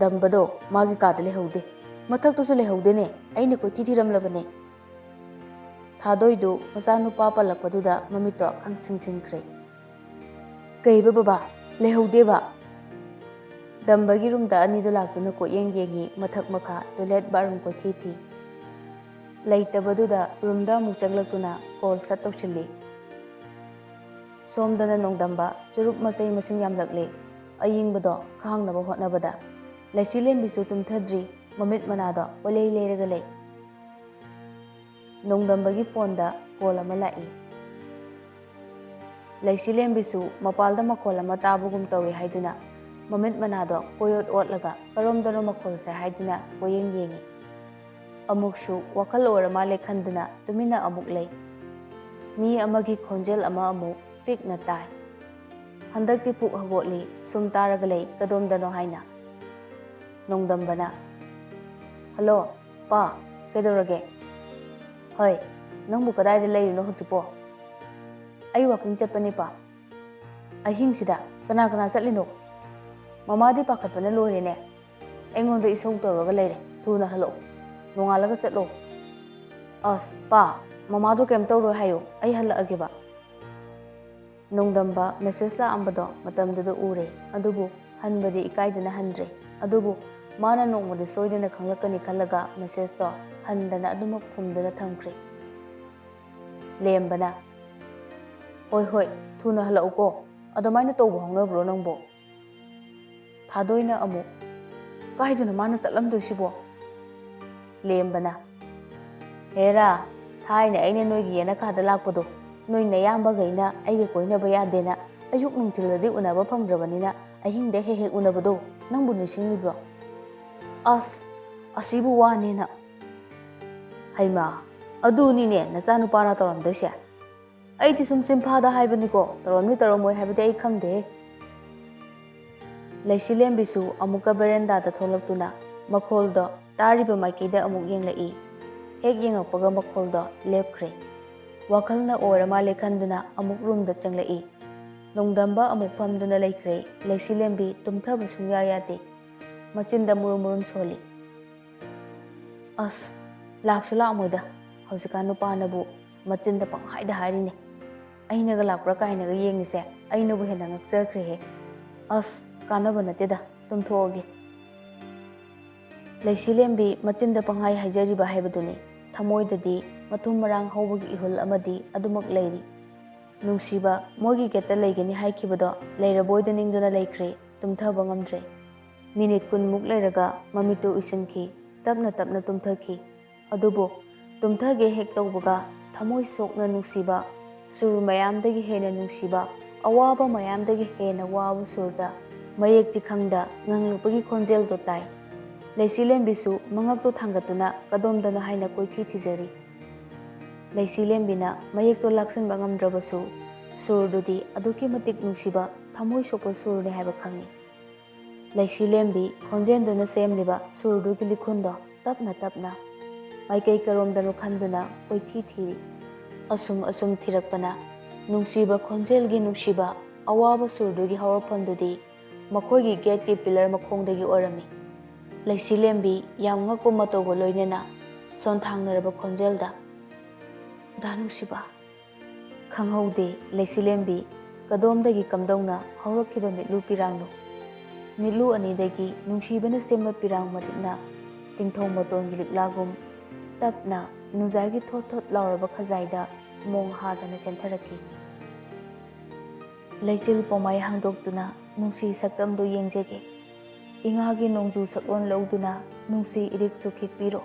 ꯗꯝꯕꯗꯣ ꯃꯥꯒꯤ ꯀꯥꯗ ꯂꯩꯍꯧꯗꯦ꯫ ꯃꯊꯛꯇꯁꯨ ꯂꯩꯍꯧꯗꯦꯅꯦ꯫ ꯑꯩꯅ ꯀꯣꯏꯊꯤ ꯊꯤꯔꯝꯂꯕꯅꯦ꯫" ꯊꯥꯗꯣꯏꯗꯨ ꯃꯆꯥꯅꯨꯄꯥ ꯄꯜꯂꯛꯄꯗꯨꯗ ꯃꯃꯤꯠꯇꯣ ꯈꯪꯁꯤꯡ ꯁꯤꯡꯈ꯭ꯔꯦ꯫ "ꯀꯩꯕ ꯕꯕꯥ? ꯂꯩꯍꯧꯗꯦꯕ?" ꯗꯝꯕꯒꯤ ꯔꯨꯝꯗ ꯑꯅꯤꯗꯨ ꯂꯥꯛꯇꯨꯅ ꯀꯣꯏꯌꯦꯡ ꯌꯦꯡꯉꯤ, ꯃꯊꯛ ꯃꯈꯥ, ꯇꯣꯏꯂꯦꯠ, ꯕꯥꯠꯔꯨꯝ ꯀꯣꯏꯊꯤ ꯊꯤ꯫ ꯂꯩꯇꯕꯗꯨꯗ ꯔꯨꯝꯗ ꯑꯃꯨꯛ ꯆꯪꯂꯛꯇꯨꯅ ꯀꯣꯜ ꯁꯠ ꯇꯧꯁꯤꯜꯂꯤ꯫ ꯁꯣꯝꯗꯅ ꯅꯣꯡꯗꯝꯕ ꯆꯨꯔꯨꯞ ꯃꯆꯩ ꯃꯁꯤꯡ ꯌꯥꯝꯂꯛꯂꯦ꯫ ꯑꯌꯤꯡꯕꯗꯣ ꯈꯥꯡꯅꯕ ꯍꯣꯠꯅꯕꯗ꯫ ꯂꯩꯁꯤꯂꯦꯝꯕꯤꯁꯨ ꯇꯨꯝꯊꯗ꯭ꯔꯤ, ꯃꯃꯤꯠ ꯃꯅꯥꯗꯣ ꯀꯣꯏꯂꯩ ꯂꯩꯔꯒ ꯂꯩ꯫ ꯅꯣꯡꯗꯝꯕꯒꯤ ꯐꯣꯟꯗ ꯀꯣꯜ ꯑꯃ ꯂꯥꯛꯏ꯫ ꯂꯩꯁꯤꯂꯦꯝꯕꯤꯁꯨ ꯃꯄꯥꯜꯗ ꯃꯈꯣꯜ ꯑꯃ ꯇꯥꯕꯒꯨꯝ ꯇꯧꯏ ꯍꯥꯏꯗꯨꯅ ꯃꯃꯤꯠ ꯃꯅꯥꯗꯣ ꯀꯣꯏꯑꯣꯠ ꯑꯣꯠꯂꯒ ꯀꯔꯣꯝꯗꯅꯣ ꯃꯈꯣꯜꯁꯦ ꯍꯥꯏꯗꯨꯅ ꯀꯣꯏꯌꯦꯡ ꯌꯦꯡꯏ꯫ ꯑꯃꯨꯛꯁꯨ ꯋꯥꯈꯜ ꯑꯣꯏꯔ ꯃꯥꯜꯂꯦ ꯈꯟꯗꯨꯅ ꯇꯨꯃꯤꯟꯅ ꯑꯃꯨꯛ ꯂꯩ꯫ ꯃꯤ ꯑꯃꯒꯤ ꯈꯣꯟꯖꯦꯜ ꯑꯃ ꯑꯃꯨꯛ ꯄꯤꯛꯅ ꯇꯥꯏ꯫ ꯍꯟꯗꯛꯇꯤ ꯄꯨꯛ ꯍꯧꯒꯠꯂꯤ, ꯁꯨꯝ ꯇꯥꯔꯒ ꯂꯩ, ꯀꯗꯣꯝꯗꯅꯣ ꯍꯥꯏꯅ꯫ ꯅꯣꯡꯗꯝꯕꯅ, "ꯍꯜꯂꯣ, ꯄꯥ, ꯀꯩꯗꯧꯔꯒꯦ?" "ꯍꯣꯏ, ꯅꯪꯕꯨ ꯀꯗꯥꯏꯗ ꯂꯩꯔꯤꯅꯣ ꯍꯧꯖꯤꯛꯄꯣ?" "ꯑꯩ ꯋꯥꯀꯤꯡ ꯆꯠꯄꯅꯦ, ꯄꯥ꯫" "ꯑꯍꯤꯡꯁꯤꯗ ꯀꯅꯥ ꯀꯅꯥ ꯆꯠꯂꯤꯅꯣ? ꯃꯃꯥꯗꯤ ꯄꯥꯈꯠꯄꯅ ꯂꯣꯏꯔꯦꯅꯦ꯫ ꯑꯩꯉꯣꯟꯗ ꯏꯁꯧ ꯇꯧꯔꯒ ꯂꯩꯔꯦ꯫ ꯊꯨꯅ ꯍꯜꯂꯛꯑꯣ꯫ ꯅꯣꯡꯉꯥꯜꯂꯒ ꯆꯠꯂꯣ꯫" "ꯑꯁ, ꯄꯥ, ꯃꯃꯥꯗꯣ ꯀꯩꯝ ꯇꯧꯔꯣꯏ ꯍꯥꯏꯌꯨ꯫ ꯑꯩ ꯍꯜꯂꯛꯑꯒꯦꯕ꯫" ꯅꯣꯡꯗꯝꯕ ꯃꯦꯁꯦꯖ ꯂꯥꯛꯑꯝꯕꯗꯣ ꯃꯇꯝꯗꯨꯗ ꯎꯔꯦ, ꯑꯗꯨꯕꯨ ꯍꯟꯕꯗꯤ ꯏꯀꯥꯏꯗꯅ ꯍꯟꯗ꯭ꯔꯦ꯫ ꯑꯗꯨꯕꯨ ꯃꯥꯅ ꯅꯣꯡꯃꯗꯤ ꯁꯣꯏꯗꯅ ꯈꯪꯂꯛꯀꯅꯤ ꯈꯜꯂꯒ ꯃꯦꯁꯦꯖꯇꯣ ꯍꯟꯗꯅ ꯑꯗꯨꯃꯛ ꯐꯨꯝꯗꯨꯅ ꯊꯝꯈ꯭ꯔꯦ꯫ ꯂꯦꯝꯕꯅ, "ꯍꯣꯏ, ꯍꯣꯏ, ꯊꯨꯅ ꯍꯜꯂꯛꯎꯀꯣ꯫ ꯑꯗꯨꯃꯥꯏꯅ ꯇꯧꯕ ꯍꯧꯅꯕ꯭ꯔꯣ ꯅꯪꯕꯣ?" ꯊꯥꯗꯣꯏꯅ ꯑꯃꯨꯛ, "ꯀꯥꯏꯗꯅꯣ ꯃꯥꯅ ꯆꯠꯂꯝꯗꯣꯏꯁꯤꯕꯣ?" ꯂꯦꯝꯕꯅ, "ꯍꯦꯔꯥ, ꯊꯥꯏꯅ ꯑꯩꯅ ꯅꯣꯏꯒꯤ ꯌꯦꯅꯈꯥꯗ ꯂꯥꯛꯄꯗꯣ, ꯅꯣꯏ ꯅꯌꯥꯝꯕꯈꯩꯅ ꯑꯩꯒ ꯀꯣꯏꯅꯕ ꯌꯥꯗꯦꯅ ꯑꯌꯨꯛ ꯅꯨꯡꯊꯤꯜꯗꯗꯤ ꯎꯅꯕ ꯐꯪꯗ꯭ꯔꯕꯅꯤꯅ ꯑꯍꯤꯡꯗ ꯍꯦꯛ ꯍꯦꯛ ꯎꯅꯕꯗꯣ ꯅꯪꯕꯨ ꯅꯤꯡꯁꯤꯡꯂꯤꯕ꯭ꯔꯣ?" "ꯑꯁ, ꯑꯁꯤꯕꯨ ꯋꯥꯅꯦꯅ꯫" "ꯍꯩꯃꯥ, ꯑꯗꯨꯅꯤꯅꯦ ꯅꯆꯥꯅꯨꯄꯥꯅ ꯇꯧꯔꯝꯗꯣꯏꯁꯦ꯫ ꯑꯩꯗꯤ ꯁꯨꯝ ꯆꯤꯟꯐꯥꯗ ꯍꯥꯏꯕꯅꯤꯀꯣ, ꯇꯧꯔꯝꯅꯤ ꯇꯧꯔꯝꯃꯣꯏ ꯍꯥꯏꯕꯗꯤ ꯑꯩ ꯈꯪꯗꯦꯍꯦ꯫" ꯂꯩꯁꯤꯂꯦꯝꯕꯤꯁꯨ ꯑꯃꯨꯛꯀ ꯕꯦꯔꯦꯟꯗꯥꯗ ꯊꯣꯛꯂꯛꯇꯨꯅ ꯃꯈꯣꯜꯗꯣ ꯇꯥꯔꯤꯕ ꯃꯥꯏꯀꯩꯗ ꯑꯃꯨꯛ ꯌꯦꯡꯂꯛꯏ꯫ ꯍꯦꯛ ꯌꯦꯡꯉꯛꯄꯒ ꯃꯈꯣꯜꯗꯣ ꯂꯦꯞꯈ꯭ꯔꯦ꯫ ꯋꯥꯈꯜꯅ ꯑꯣꯏꯔ ꯃꯥꯜꯂꯦ ꯈꯟꯗꯨꯅ ꯑꯃꯨꯛ ꯔꯨꯝꯗ ꯆꯪꯂꯛꯏ꯫ ꯅꯣꯡꯗꯝꯕ ꯑꯃꯨꯛ ꯐꯝꯗꯨꯅ ꯂꯩꯈ꯭ꯔꯦ꯫ ꯂꯩꯁꯤꯂꯦꯝꯕꯤ ꯇꯨꯝꯊꯕ ꯁꯨꯡꯌꯥ ꯌꯥꯗꯦ꯫ ꯃꯆꯤꯟꯗ ꯃꯨꯔꯨꯝ ꯃꯨꯔꯨꯝ ꯁꯣꯜꯂꯤ꯫ "ꯑꯁ, ꯂꯥꯛꯁꯨ ꯂꯥꯛꯑꯝꯃꯣꯏꯗ꯫ ꯍꯧꯖꯤꯛꯀꯥꯟ ꯅꯨꯄꯥꯅꯕꯨ ꯃꯆꯤꯟꯗ ꯄꯪꯍꯥꯏꯗ ꯍꯥꯏꯔꯤꯅꯦ꯫ ꯑꯩꯅꯒ ꯂꯥꯛꯄ꯭ꯔꯥ ꯀꯥꯏꯅꯒ ꯌꯦꯡꯉꯤꯁꯦ ꯑꯩꯅꯕꯨ ꯍꯦꯟꯅ ꯉꯛꯆꯈ꯭ꯔꯦꯍꯦ꯫ ꯑꯁ, ꯀꯥꯟꯅꯕ ꯅꯠꯇꯦꯗ, ꯇꯨꯝꯊꯣꯛꯑꯒꯦ꯫" ꯂꯩꯁꯤꯂꯦꯝꯕꯤ ꯃꯆꯤꯟꯗ ꯄꯪꯍꯥꯏ ꯍꯥꯏꯖꯔꯤꯕ ꯍꯥꯏꯕꯗꯨꯅꯤ꯫ ꯊꯃꯣꯏꯗꯗꯤ ꯃꯊꯨꯝ ꯃꯔꯥꯡ ꯍꯧꯕꯒꯤ ꯏꯍꯨꯜ ꯑꯃꯗꯤ ꯑꯗꯨꯃꯛ ꯂꯩꯔꯤ꯫ ꯅꯨꯡꯁꯤꯕ, ꯃꯣꯏꯒꯤ ꯒꯦꯠꯇ ꯂꯩꯒꯅꯤ ꯍꯥꯏꯈꯤꯕꯗꯣ ꯂꯩꯔꯕꯣꯏꯗ ꯅꯤꯡꯗꯨꯅ ꯂꯩꯈ꯭ꯔꯦ, ꯇꯨꯝꯊꯕ ꯉꯝꯗ꯭ꯔꯦ꯫ ꯃꯤꯅꯤꯠ ꯀꯨꯟꯃꯨꯛ ꯂꯩꯔꯒ ꯃꯃꯤꯠꯇꯨ ꯎꯏꯁꯤꯟꯈꯤ꯫ ꯇꯞꯅ ꯇꯞꯅ ꯇꯨꯝꯊꯈꯤ꯫ ꯑꯗꯨꯕꯨ ꯇꯨꯝꯊꯒꯦ ꯍꯦꯛ ꯇꯧꯕꯒ ꯊꯃꯣꯏ ꯁꯣꯛꯅ ꯅꯨꯡꯁꯤꯕ, ꯁꯨꯔ ꯃꯌꯥꯝꯗꯒꯤ ꯍꯦꯟꯅ ꯅꯨꯡꯁꯤꯕ, ꯑꯋꯥꯕ ꯃꯌꯥꯝꯗꯒꯤ ꯍꯦꯟꯅ ꯋꯥꯕ ꯁꯨꯔꯗ ꯃꯌꯦꯛꯇꯤ ꯈꯪꯗ ꯉꯪꯂꯛꯄꯒꯤ ꯈꯣꯟꯖꯦꯜꯗꯣ ꯇꯥꯏ꯫ ꯂꯩꯆꯤꯂꯦꯝꯕꯤꯁꯨ ꯃꯉꯛꯇꯣ ꯊꯥꯡꯒꯠꯇꯨꯅ ꯀꯗꯣꯝꯗꯅꯣ ꯍꯥꯏꯅ ꯀꯣꯏꯊꯤ ꯊꯤꯖꯔꯤ꯫ ꯂꯩꯆꯤꯂꯦꯝꯕꯤꯅ ꯃꯌꯦꯛꯇꯣ ꯂꯥꯛꯁꯤꯟꯕ ꯉꯝꯗ꯭ꯔꯕꯁꯨ, ꯁꯨꯔꯗꯨꯗꯤ ꯑꯗꯨꯛꯀꯤ ꯃꯇꯤꯛ ꯅꯨꯡꯁꯤꯕ, ꯊꯃꯣꯏ ꯁꯣꯛꯄ ꯁꯨꯔꯅꯤ ꯍꯥꯏꯕ ꯈꯪꯏ꯫ ꯂꯩꯆꯤꯂꯦꯝꯕꯤ ꯈꯣꯟꯖꯦꯜꯗꯨꯅ ꯁꯦꯝꯂꯤꯕ ꯁꯨꯔꯗꯨꯒꯤ ꯂꯤꯈꯨꯟꯗꯣ ꯇꯞꯅ ꯇꯞꯅ ꯃꯥꯏꯀꯩ ꯀꯔꯣꯝꯗꯅꯣ ꯈꯟꯗꯨꯅ ꯀꯣꯏꯊꯤ ꯊꯤꯔꯤ꯫ ꯑꯁꯨꯝ ꯑꯁꯨꯝ ꯊꯤꯔꯛꯄꯅ ꯅꯨꯡꯁꯤꯕ ꯈꯣꯟꯖꯦꯜꯒꯤ ꯅꯨꯡꯁꯤꯕ ꯑꯋꯥꯕ ꯁꯨꯔꯗꯨꯒꯤ ꯍꯧꯔꯛꯐꯝꯗꯨꯗꯤ ꯃꯈꯣꯏꯒꯤ ꯒꯦꯠꯀꯤ ꯄꯤꯂꯔ ꯃꯈꯣꯡꯗꯒꯤ ꯑꯣꯏꯔꯝꯃꯤ꯫ ꯂꯩꯆꯤꯂꯦꯝꯕꯤ ꯌꯥꯝ ꯉꯛꯄ ꯃꯇꯧꯒ ꯂꯣꯏꯅꯅ ꯁꯣꯟꯊꯥꯡꯅꯔꯕ ꯈꯣꯟꯖꯦꯜꯗ, "ꯗꯥ ꯅꯨꯡꯁꯤꯕ!" ꯈꯪꯍꯧꯗꯦ ꯂꯩꯆꯤꯂꯦꯝꯕꯤ ꯀꯗꯣꯝꯗꯒꯤ ꯀꯝꯗꯧꯅ ꯍꯧꯔꯛꯈꯤꯕ ꯃꯤꯠꯂꯨ ꯄꯤꯔꯥꯡꯅꯣ꯫ ꯃꯤꯠꯂꯨ ꯑꯅꯤꯗꯒꯤ ꯅꯨꯡꯁꯤꯕꯅ ꯁꯦꯝꯕ ꯄꯤꯔꯥꯡ ꯃꯔꯤꯛꯅ ꯇꯤꯡꯊꯧ ꯃꯇꯣꯟꯒꯤ ꯂꯤꯛꯂꯥꯒꯨꯝ ꯇꯞꯅ ꯅꯨꯡꯖꯥꯏꯒꯤ ꯊꯣꯠ ꯊꯣꯠ ꯂꯥꯎꯔꯕ ꯈꯖꯥꯏꯗ ꯃꯣꯡ ꯍꯥꯗꯅ ꯆꯦꯟꯊꯔꯛꯈꯤ꯫ ꯂꯩꯆꯤꯜ ꯄꯣꯃꯥꯏ ꯍꯥꯡꯗꯣꯛꯇꯨꯅ ꯅꯨꯡꯁꯤ ꯁꯛꯇꯝꯗꯨ ꯌꯦꯡꯖꯒꯦ꯫ ꯏꯉꯥꯒꯤ ꯅꯣꯡꯖꯨ ꯁꯛꯂꯣꯟ ꯂꯧꯗꯨꯅ ꯅꯨꯡꯁꯤ ꯏꯔꯤꯛꯁꯨ ꯈꯤꯛꯄꯤꯔꯣ꯫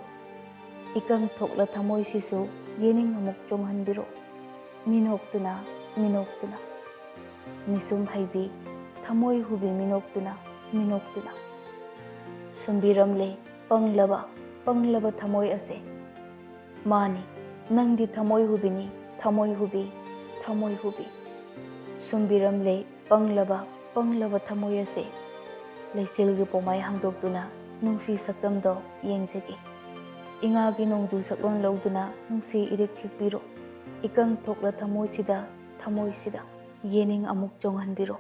ꯏꯀꯪ ꯊꯣꯛꯂ ꯊꯃꯣꯏꯁꯤꯁꯨ ꯌꯦꯅꯤꯡ ꯑꯃꯨꯛ ꯆꯣꯡꯍꯟꯕꯤꯔꯣ꯫ ꯃꯤꯅꯣꯛꯇꯨꯅ, ꯃꯤꯅꯣꯛꯇꯨꯅ꯫ ꯃꯤꯁꯨꯝ ꯍꯩꯕꯤ, ꯊꯃꯣꯏ ꯍꯨꯕꯤ ꯃꯤꯅꯣꯛꯇꯨꯅ, ꯃꯤꯅꯣꯛꯇꯨꯅ꯫ ꯁꯨꯝꯕꯤꯔꯝꯂꯦ ꯄꯪꯂꯕ, ꯄꯪꯂꯕ ꯊꯃꯣꯏ ꯑꯁꯦ꯫ ꯃꯥꯅꯤ, ꯅꯪꯗꯤ ꯊꯃꯣꯏ ꯍꯨꯕꯤꯅꯤ, ꯊꯃꯣꯏ ꯍꯨꯕꯤ, ꯊꯃꯣꯏ ꯍꯨꯕꯤ꯫ ꯁꯨꯝꯕꯤꯔꯝꯂꯦ ꯄꯪꯂꯕ, ꯄꯪꯂꯕ ꯊꯃꯣꯏ ꯑꯁꯦ꯫ ꯂꯩꯆꯤꯜꯒꯤ ꯄꯣꯃꯥꯏ ꯍꯥꯡꯗꯣꯛꯇꯨꯅ ꯅꯨꯡꯁꯤ ꯁꯛꯇꯝꯗꯣ ꯌꯦꯡꯖꯒꯦ꯫ ꯏꯉꯥꯒꯤ ꯅꯣꯡꯖꯨ ꯁꯛꯂꯣꯟ ꯂꯧꯗꯨꯅ ꯅꯨꯡꯁꯤ ꯏꯔꯤꯛ ꯈꯤꯛꯄꯤꯔꯣ꯫ ꯏꯀꯪ ꯊꯣꯛꯂ ꯊꯃꯣꯏꯁꯤꯗ, ꯊꯃꯣꯏꯁꯤꯗ ꯌꯦꯅꯤꯡ ꯑꯃꯨꯛ ꯆꯣꯡꯍꯟꯕꯤꯔꯣ꯫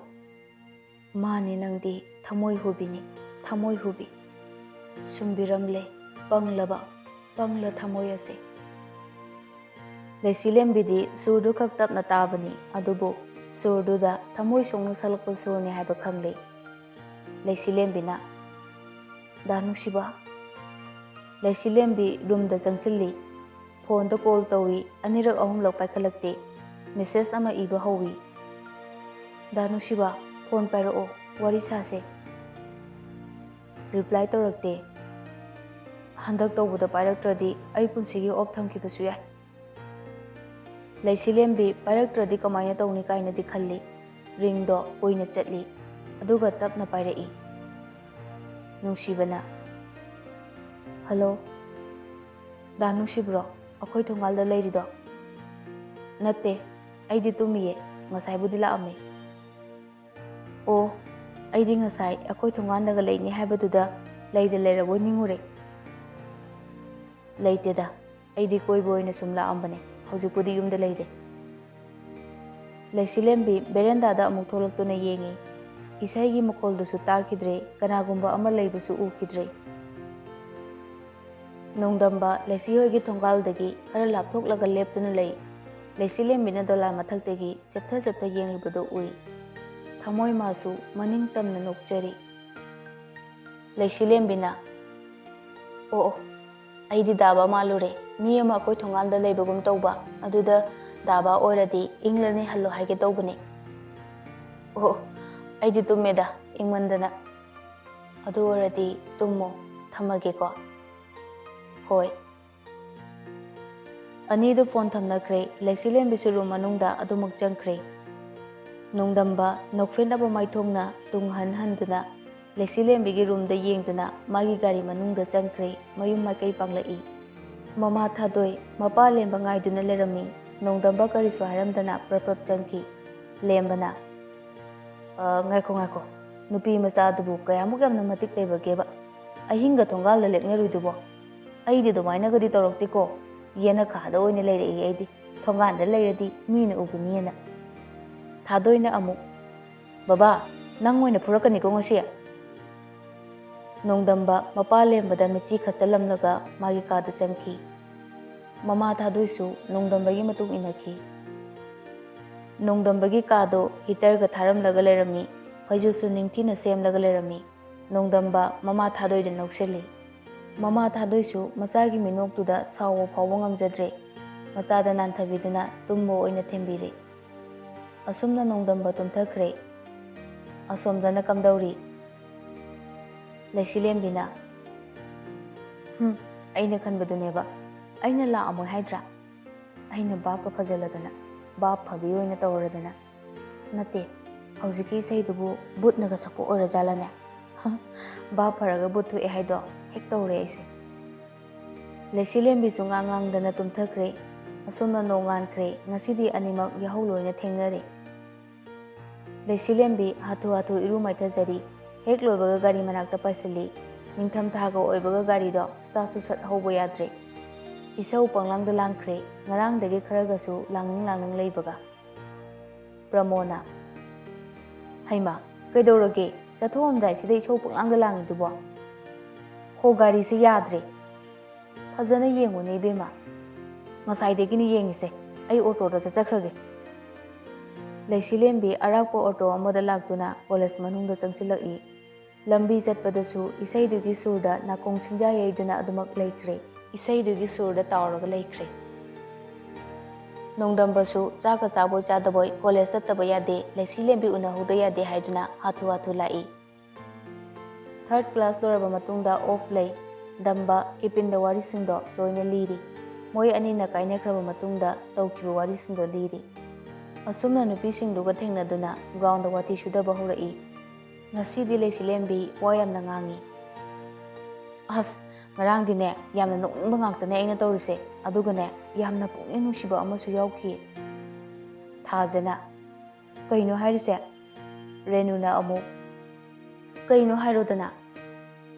ꯃꯥꯅꯤ ꯅꯪꯗꯤ ꯊꯃꯣꯏ ꯍꯨꯕꯤꯅꯤ, ꯊꯃꯣꯏ ꯍꯨꯕꯤ꯫ ꯁꯨꯝꯕꯤꯔꯝꯂꯦ ꯄꯪꯂꯕ, ꯄꯪꯂ ꯊꯃꯣꯏ ꯑꯁꯦ꯫ ꯂꯩꯆꯤꯂꯦꯝꯕꯤꯗꯤ ꯁꯨꯔꯗꯨ ꯈꯛ ꯇꯞꯅ ꯇꯥꯕꯅꯤ, ꯑꯗꯨꯕꯨ ꯁꯨꯔꯗꯨꯗ ꯊꯃꯣꯏ ꯁꯣꯛꯅ ꯁꯛꯂꯛꯄ ꯁꯨꯔꯅꯤ ꯍꯥꯏꯕ ꯈꯪꯂꯦ꯫ ꯂꯩꯆꯤꯂꯦꯝꯕꯤꯅ, "ꯗꯥ ꯅꯨꯡꯁꯤꯕ!" ꯂꯩꯆꯤꯂꯦꯝꯕꯤ ꯔꯨꯝꯗ ꯆꯪꯁꯤꯜꯂꯤ꯫ ꯐꯣꯟꯗ ꯀꯣꯜ ꯇꯧꯏ, ꯑꯅꯤꯔꯛ ꯑꯍꯨꯝꯂꯛ ꯄꯥꯏꯈꯠꯂꯛꯇꯦ꯫ ꯃꯦꯁꯦꯖ ꯑꯃ ꯏꯕ ꯍꯧꯏ꯫ "ꯗꯥ ꯅꯨꯡꯁꯤꯕ, ꯐꯣꯟ ꯄꯥꯏꯔꯛꯑꯣ, ꯋꯥꯔꯤ ꯁꯥꯁꯦ꯫" ꯔꯤꯄ꯭ꯂꯥꯏ ꯇꯧꯔꯛꯇꯦ꯫ ꯍꯟꯗꯛ ꯇꯧꯕꯗ ꯄꯥꯏꯔꯛꯇ꯭ꯔꯗꯤ ꯑꯩ ꯄꯨꯟꯁꯤꯒꯤ ꯑꯣꯐ ꯊꯝꯈꯤꯕꯁꯨ ꯌꯥꯏ꯫ ꯂꯩꯁꯤꯂꯦꯝꯕꯤ ꯄꯥꯏꯔꯛꯇ꯭ꯔꯗꯤ ꯀꯃꯥꯏꯅ ꯇꯧꯅꯤ ꯀꯥꯏꯅꯗꯤ ꯈꯜꯂꯤ꯫ ꯔꯤꯡꯗꯣ ꯀꯨꯏꯅ ꯆꯠꯂꯤ, ꯑꯗꯨꯒ ꯇꯞꯅ ꯄꯥꯏꯔꯛꯏ꯫ ꯅꯨꯡꯁꯤꯕꯅ, "ꯍꯜꯂꯣ, ꯗꯥ ꯅꯨꯡꯁꯤꯕ꯭ꯔꯣ? ꯑꯩꯈꯣꯏ ꯊꯣꯡꯒꯥꯜꯗ ꯂꯩꯔꯤꯗꯣ?" "ꯅꯠꯇꯦ, ꯑꯩꯗꯤ ꯇꯨꯝꯃꯤꯌꯦ, ꯉꯁꯥꯏꯕꯨꯗꯤ ꯂꯥꯛꯑꯝꯃꯦ꯫" "ꯑꯣ, ꯑꯩꯗꯤ ꯉꯁꯥꯏ ꯑꯩꯈꯣꯏ ꯊꯣꯡꯒꯥꯟꯗꯒ ꯂꯩꯅꯤ ꯍꯥꯏꯕꯗꯨꯗ ꯂꯩꯗ ꯂꯩꯔꯕꯣꯏ ꯅꯤꯡꯉꯨꯔꯦ꯫" "ꯂꯩꯇꯦꯗ, ꯑꯩꯗꯤ ꯀꯣꯏꯕ ꯑꯣꯏꯅ ꯁꯨꯝ ꯂꯥꯛꯑꯝꯕꯅꯦ, ꯍꯧꯖꯤꯛꯄꯨꯗꯤ ꯌꯨꯝꯗ ꯂꯩꯔꯦ꯫" ꯂꯩꯁꯤꯂꯦꯝꯕꯤ ꯕꯦꯔꯦꯟꯗꯥꯗ ꯑꯃꯨꯛ ꯊꯣꯛꯂꯛꯇꯨꯅ ꯌꯦꯡꯉꯤ꯫ ꯏꯁꯩꯒꯤ ꯃꯈꯣꯜꯗꯨꯁꯨ ꯇꯥꯈꯤꯗ꯭ꯔꯦ, ꯀꯅꯥꯒꯨꯝꯕ ꯑꯃ ꯂꯩꯕꯁꯨ ꯎꯈꯤꯗ꯭ꯔꯦ꯫ ꯅꯣꯡꯗꯝꯕ ꯂꯩꯁꯤ ꯍꯣꯏꯒꯤ ꯊꯣꯡꯒꯥꯜꯗꯒꯤ ꯈꯔ ꯂꯥꯞꯊꯣꯛꯂꯒ ꯂꯦꯞꯇꯨꯅ ꯂꯩ꯫ ꯂꯩꯁꯤꯂꯦꯝꯕꯤꯅ ꯗꯣꯂꯥꯟ ꯃꯊꯛꯇꯒꯤ ꯆꯦꯞꯊ ꯆꯦꯞꯊ ꯌꯦꯡꯂꯤꯕꯗꯨ ꯎꯏ꯫ ꯊꯃꯣꯏ ꯃꯥꯁꯨ ꯃꯅꯤꯡ ꯇꯝꯅ ꯅꯣꯛꯆꯔꯤ꯫ ꯂꯩꯁꯤꯂꯦꯝꯕꯤꯅ, "ꯑꯣ, ꯑꯣ, ꯑꯩꯗꯤ ꯗꯥꯕꯥ ꯃꯥꯜꯂꯨꯔꯦ꯫ ꯃꯤ ꯑꯃ ꯑꯩꯈꯣꯏ ꯊꯣꯡꯒꯥꯟꯗ ꯂꯩꯕꯒꯨꯝ ꯇꯧꯕ, ꯑꯗꯨꯗ ꯗꯥꯕꯥ ꯑꯣꯏꯔꯗꯤ ꯏꯪꯂꯅꯤ, ꯍꯜꯂꯣ ꯍꯥꯏꯒꯦ ꯇꯧꯕꯅꯦ꯫" "ꯑꯣ, ꯑꯣ, ꯑꯩꯗꯤ ꯇꯨꯝꯃꯦꯗ, ꯏꯪꯃꯟꯗꯅ꯫ ꯑꯗꯨ ꯑꯣꯏꯔꯗꯤ ꯇꯨꯝꯃꯣ, ꯊꯝꯃꯒꯦꯀꯣ꯫" "ꯍꯣꯏ꯫" ꯑꯅꯤꯗꯨ ꯐꯣꯟ ꯊꯝꯅꯈ꯭ꯔꯦ꯫ ꯂꯩꯁꯤꯂꯦꯝꯕꯤꯁꯨ ꯔꯨꯝ ꯃꯅꯨꯡꯗ ꯑꯗꯨꯃꯛ ꯆꯪꯈ꯭ꯔꯦ꯫ ꯅꯣꯡꯗꯝꯕ ꯅꯣꯛꯐꯦꯠꯅꯕ ꯃꯥꯏꯊꯣꯡꯅ ꯇꯨꯡ ꯍꯟ ꯍꯟꯗꯨꯅ ꯂꯩꯁꯤꯂꯦꯝꯕꯤꯒꯤ ꯔꯨꯝꯗ ꯌꯦꯡꯗꯨꯅ ꯃꯥꯒꯤ ꯒꯥꯔꯤ ꯃꯅꯨꯡꯗ ꯆꯪꯈ꯭ꯔꯦ꯫ ꯃꯌꯨꯝ ꯃꯥꯏꯀꯩ ꯄꯥꯡꯂꯛꯏ꯫ ꯃꯃꯥ ꯊꯥꯗꯣꯏ, ꯃꯄꯥ ꯂꯦꯝꯕ ꯉꯥꯏꯗꯨꯅ ꯂꯩꯔꯝꯃꯤ꯫ ꯅꯣꯡꯗꯝꯕ ꯀꯔꯤꯁꯨ ꯍꯥꯏꯔꯝꯗꯅ ꯄ꯭ꯔꯞ ꯄ꯭ꯔꯞ ꯆꯪꯈꯤ꯫ ꯂꯦꯝꯕꯅ, "ꯑ, ꯉꯥꯏꯈꯣ, ꯉꯥꯏꯈꯣ꯫ ꯅꯨꯄꯤ ꯃꯆꯥꯗꯨꯕꯨ ꯀꯌꯥꯃꯨꯛ ꯌꯥꯝꯅ ꯃꯇꯤꯛ ꯂꯩꯕꯒꯦꯕ? ꯑꯍꯤꯡꯒ ꯊꯣꯡꯒꯥꯜꯗ ꯂꯦꯞꯅꯔꯨꯏꯗꯨꯕꯣ? ꯑꯩꯗꯤ ꯑꯗꯨꯃꯥꯏꯅꯒꯗꯤ ꯇꯧꯔꯛꯇꯦꯀꯣ꯫ ꯌꯦꯅꯈꯥꯗ ꯑꯣꯏꯅ ꯂꯩꯔꯛꯏ ꯑꯩꯗꯤ꯫ ꯊꯣꯡꯒꯥꯟꯗ ꯂꯩꯔꯗꯤ ꯃꯤꯅ ꯎꯒꯅꯤꯅ꯫" ꯊꯥꯗꯣꯏꯅ ꯑꯃꯨꯛ, "ꯕꯕꯥ, ꯅꯪ ꯑꯣꯏꯅ ꯐꯨꯔꯛꯀꯅꯤꯀꯣ ꯉꯁꯤ꯫" ꯅꯣꯡꯗꯝꯕ ꯃꯄꯥ ꯂꯦꯝꯕꯗ ꯃꯤꯠꯆꯤ ꯈꯠꯆꯜꯂꯝꯂꯒ ꯃꯥꯒꯤ ꯀꯥꯗ ꯆꯪꯈꯤ꯫ ꯃꯃꯥ ꯊꯥꯗꯣꯏꯁꯨ ꯅꯣꯡꯗꯝꯕꯒꯤ ꯃꯇꯨꯡ ꯏꯟꯅꯈꯤ꯫ ꯅꯣꯡꯗꯝꯕꯒꯤ ꯀꯥꯗꯣ ꯍꯤꯇꯔꯒ ꯊꯥꯔꯝꯂꯒ ꯂꯩꯔꯝꯃꯤ꯫ ꯐꯩꯖꯨꯞꯁꯨ ꯅꯤꯡꯊꯤꯅ ꯁꯦꯝꯂꯒ ꯂꯩꯔꯝꯃꯤ꯫ ꯅꯣꯡꯗꯝꯕ ꯃꯃꯥ ꯊꯥꯗꯣꯏꯗ ꯅꯣꯛꯁꯤꯜꯂꯤ꯫ ꯃꯃꯥ ꯊꯥꯗꯣꯏꯁꯨ ꯃꯆꯥꯒꯤ ꯃꯤꯅꯣꯛꯇꯨꯗ ꯁꯥꯎꯕ ꯐꯥꯎꯕ ꯉꯝꯖꯗ꯭ꯔꯦ꯫ ꯃꯆꯥꯗ ꯅꯥꯟꯊꯕꯤꯗꯨꯅ ꯇꯨꯝꯕ ꯑꯣꯏꯅ ꯊꯦꯝꯕꯤꯔꯦ꯫ ꯑꯁꯨꯝꯅ ꯅꯣꯡꯗꯝꯕ ꯇꯨꯝꯊꯈ꯭ꯔꯦ꯫ ꯑꯁꯣꯝꯗꯅ ꯀꯝꯗꯧꯔꯤ? ꯂꯩꯁꯤꯂꯦꯝꯕꯤꯅ, "ꯍꯨꯝ, ꯑꯩꯅ ꯈꯟꯕꯗꯨꯅꯦꯕ꯫ ꯑꯩꯅ ꯂꯥꯛꯑꯝꯃꯣꯏ ꯍꯥꯏꯗ꯭ꯔꯥ? ꯑꯩꯅ ꯚꯥꯞꯀ ꯐꯖꯜꯂꯗꯅ, ꯚꯥꯞ ꯐꯕꯤ ꯑꯣꯏꯅ ꯇꯧꯔꯗꯅ꯫ ꯅꯠꯇꯦ, ꯍꯧꯖꯤꯛꯀꯤ ꯏꯁꯩꯗꯨꯕꯨ ꯚꯨꯠꯅꯒ ꯁꯛꯄ ꯑꯣꯏꯔꯖꯥꯠꯂꯅꯦ? ꯚꯥꯞ ꯐꯔꯒ ꯚꯨꯠ ꯊꯣꯛꯑꯦ ꯍꯥꯏꯗꯣ ꯍꯦꯛ ꯇꯧꯔꯦ ꯑꯩꯁꯦ꯫" ꯂꯩꯁꯤꯂꯦꯝꯕꯤꯁꯨ ꯉꯥꯡ ꯉꯥꯡꯗꯅ ꯇꯨꯝꯊꯈ꯭ꯔꯦ꯫ ꯑꯁꯨꯝꯅ ꯅꯣꯡꯉꯥꯟꯈ꯭ꯔꯦ꯫ ꯉꯁꯤꯗꯤ ꯑꯅꯤꯃꯛ ꯌꯥꯍꯧ ꯂꯣꯏꯅ ꯊꯦꯡꯅꯔꯦ꯫ ꯂꯩꯁꯤꯂꯦꯝꯕꯤ ꯍꯥꯊꯨ ꯍꯥꯊꯨ ꯏꯔꯨ ꯃꯥꯏꯊꯖꯔꯤ꯫ ꯍꯦꯛ ꯂꯣꯏꯕꯒ ꯒꯥꯔꯤ ꯃꯅꯥꯛꯇ ꯄꯥꯏꯁꯤꯜꯂꯤ꯫ ꯅꯤꯡꯊꯝꯊꯥꯒ ꯑꯣꯏꯕꯒ ꯒꯥꯔꯤꯗꯣ ꯁ꯭ꯇꯥꯔꯠꯁꯨ ꯁꯠ ꯍꯧꯕ ꯌꯥꯗ꯭ꯔꯦ꯫ ꯏꯁꯧ ꯄꯪꯂꯥꯡꯗ ꯂꯥꯡꯈ꯭ꯔꯦ꯫ ꯉꯔꯥꯡꯗꯒꯤ ꯈꯔꯒꯁꯨ ꯂꯥꯡꯅꯤꯡ ꯂꯥꯡꯅꯤꯡ ꯂꯩꯕꯒ꯫ ꯄ꯭ꯔꯃꯣꯅ, "ꯍꯩꯃꯥ, ꯀꯩꯗꯧꯔꯒꯦ? ꯆꯠꯊꯣꯛꯑꯝꯗꯥꯏꯁꯤꯗ ꯏꯁꯧ ꯄꯪꯂꯥꯡꯗ ꯂꯥꯡꯉꯤꯗꯨꯕꯣ? ꯍꯣ, ꯒꯥꯔꯤꯁꯦ ꯌꯥꯗ꯭ꯔꯦ꯫ ꯐꯖꯅ ꯌꯦꯡꯉꯨꯅꯦ ꯏꯕꯦꯝꯃ꯫ ꯉꯁꯥꯏꯗꯒꯤꯅꯤ ꯌꯦꯡꯉꯤꯁꯦ꯫ ꯑꯩ ꯑꯣꯇꯣꯗ ꯆꯠꯆꯈ꯭ꯔꯒꯦ꯫" ꯂꯩꯁꯤꯂꯦꯝꯕꯤ ꯑꯔꯥꯛꯄ ꯑꯣꯇꯣ ꯑꯃꯗ ꯂꯥꯛꯇꯨꯅ ꯀꯣꯂꯦꯖ ꯃꯅꯨꯡꯗ ꯆꯪꯁꯤꯜꯂꯛꯏ꯫ ꯂꯝꯕꯤ ꯆꯠꯄꯗꯁꯨ ꯏꯁꯩꯗꯨꯒꯤ ꯁꯨꯔꯗ ꯅꯥꯀꯣꯡ ꯁꯤꯡꯖꯥ ꯌꯩꯗꯨꯅ ꯑꯗꯨꯃꯛ ꯂꯩꯈ꯭ꯔꯦ꯫ ꯏꯁꯩꯗꯨꯒꯤ ꯁꯨꯔꯗ ꯇꯥꯎꯔꯒ ꯂꯩꯈ꯭ꯔꯦ꯫ ꯅꯣꯡꯗꯝꯕꯁꯨ ꯆꯥꯛꯀ ꯆꯥꯕꯣꯏ ꯆꯥꯗꯕꯣꯏ ꯀꯣꯂꯦꯖ ꯆꯠꯇꯕ ꯌꯥꯗꯦ, ꯂꯩꯁꯤꯂꯦꯝꯕꯤ ꯎꯅꯍꯧꯗ ꯌꯥꯗꯦ ꯍꯥꯏꯗꯨꯅ ꯍꯥꯊꯨ ꯍꯥꯊꯨ ꯂꯥꯛꯏ꯫ ꯊꯥꯔꯠ ꯀ꯭ꯂꯥꯁ ꯂꯣꯏꯔꯕ ꯃꯇꯨꯡꯗ ꯑꯣꯐ ꯂꯩ꯫ ꯗꯝꯕ, ꯀꯤꯄꯤꯟꯗ ꯋꯥꯔꯤꯁꯤꯡꯗꯣ ꯂꯣꯏꯅ ꯂꯤꯔꯤ꯫ ꯃꯣꯏ ꯑꯅꯤꯅ ꯀꯥꯏꯅꯈ꯭ꯔꯕ ꯃꯇꯨꯡꯗ ꯇꯧꯈꯤꯕ ꯋꯥꯔꯤꯁꯤꯡꯗꯣ ꯂꯤꯔꯤ꯫ ꯑꯁꯨꯝꯅ ꯅꯨꯄꯤꯁꯤꯡꯗꯨꯒ ꯊꯦꯡꯅꯗꯨꯅ ꯒ꯭ꯔꯥꯎꯟꯗ ꯋꯥꯊꯤ ꯁꯨꯗꯕ ꯍꯧꯔꯛꯏ꯫ ꯉꯁꯤꯗꯤ ꯂꯩꯁꯤꯂꯦꯝꯕꯤ ꯋꯥ ꯌꯥꯝꯅ ꯉꯥꯡꯉꯤ꯫ "ꯑꯁ, ꯉꯔꯥꯡꯗꯤꯅꯦ, ꯌꯥꯝꯅ ꯅꯣꯛꯅꯤꯡꯕ ꯉꯥꯛꯇꯅꯦ ꯑꯩꯅ ꯇꯧꯔꯤꯁꯦ꯫ ꯑꯗꯨꯒꯅꯦ, ꯌꯥꯝꯅ ꯄꯨꯛꯅꯤꯡ ꯅꯨꯡꯁꯤꯕ ꯑꯃꯁꯨ ꯌꯥꯎꯈꯤ꯫" ꯊꯥꯖꯅ, "ꯀꯩꯅꯣ ꯍꯥꯏꯔꯤꯁꯦ?" ꯔꯦꯅꯨꯅ ꯑꯃꯨꯛ, "ꯀꯩꯅꯣ ꯍꯥꯏꯔꯣꯗꯅ?"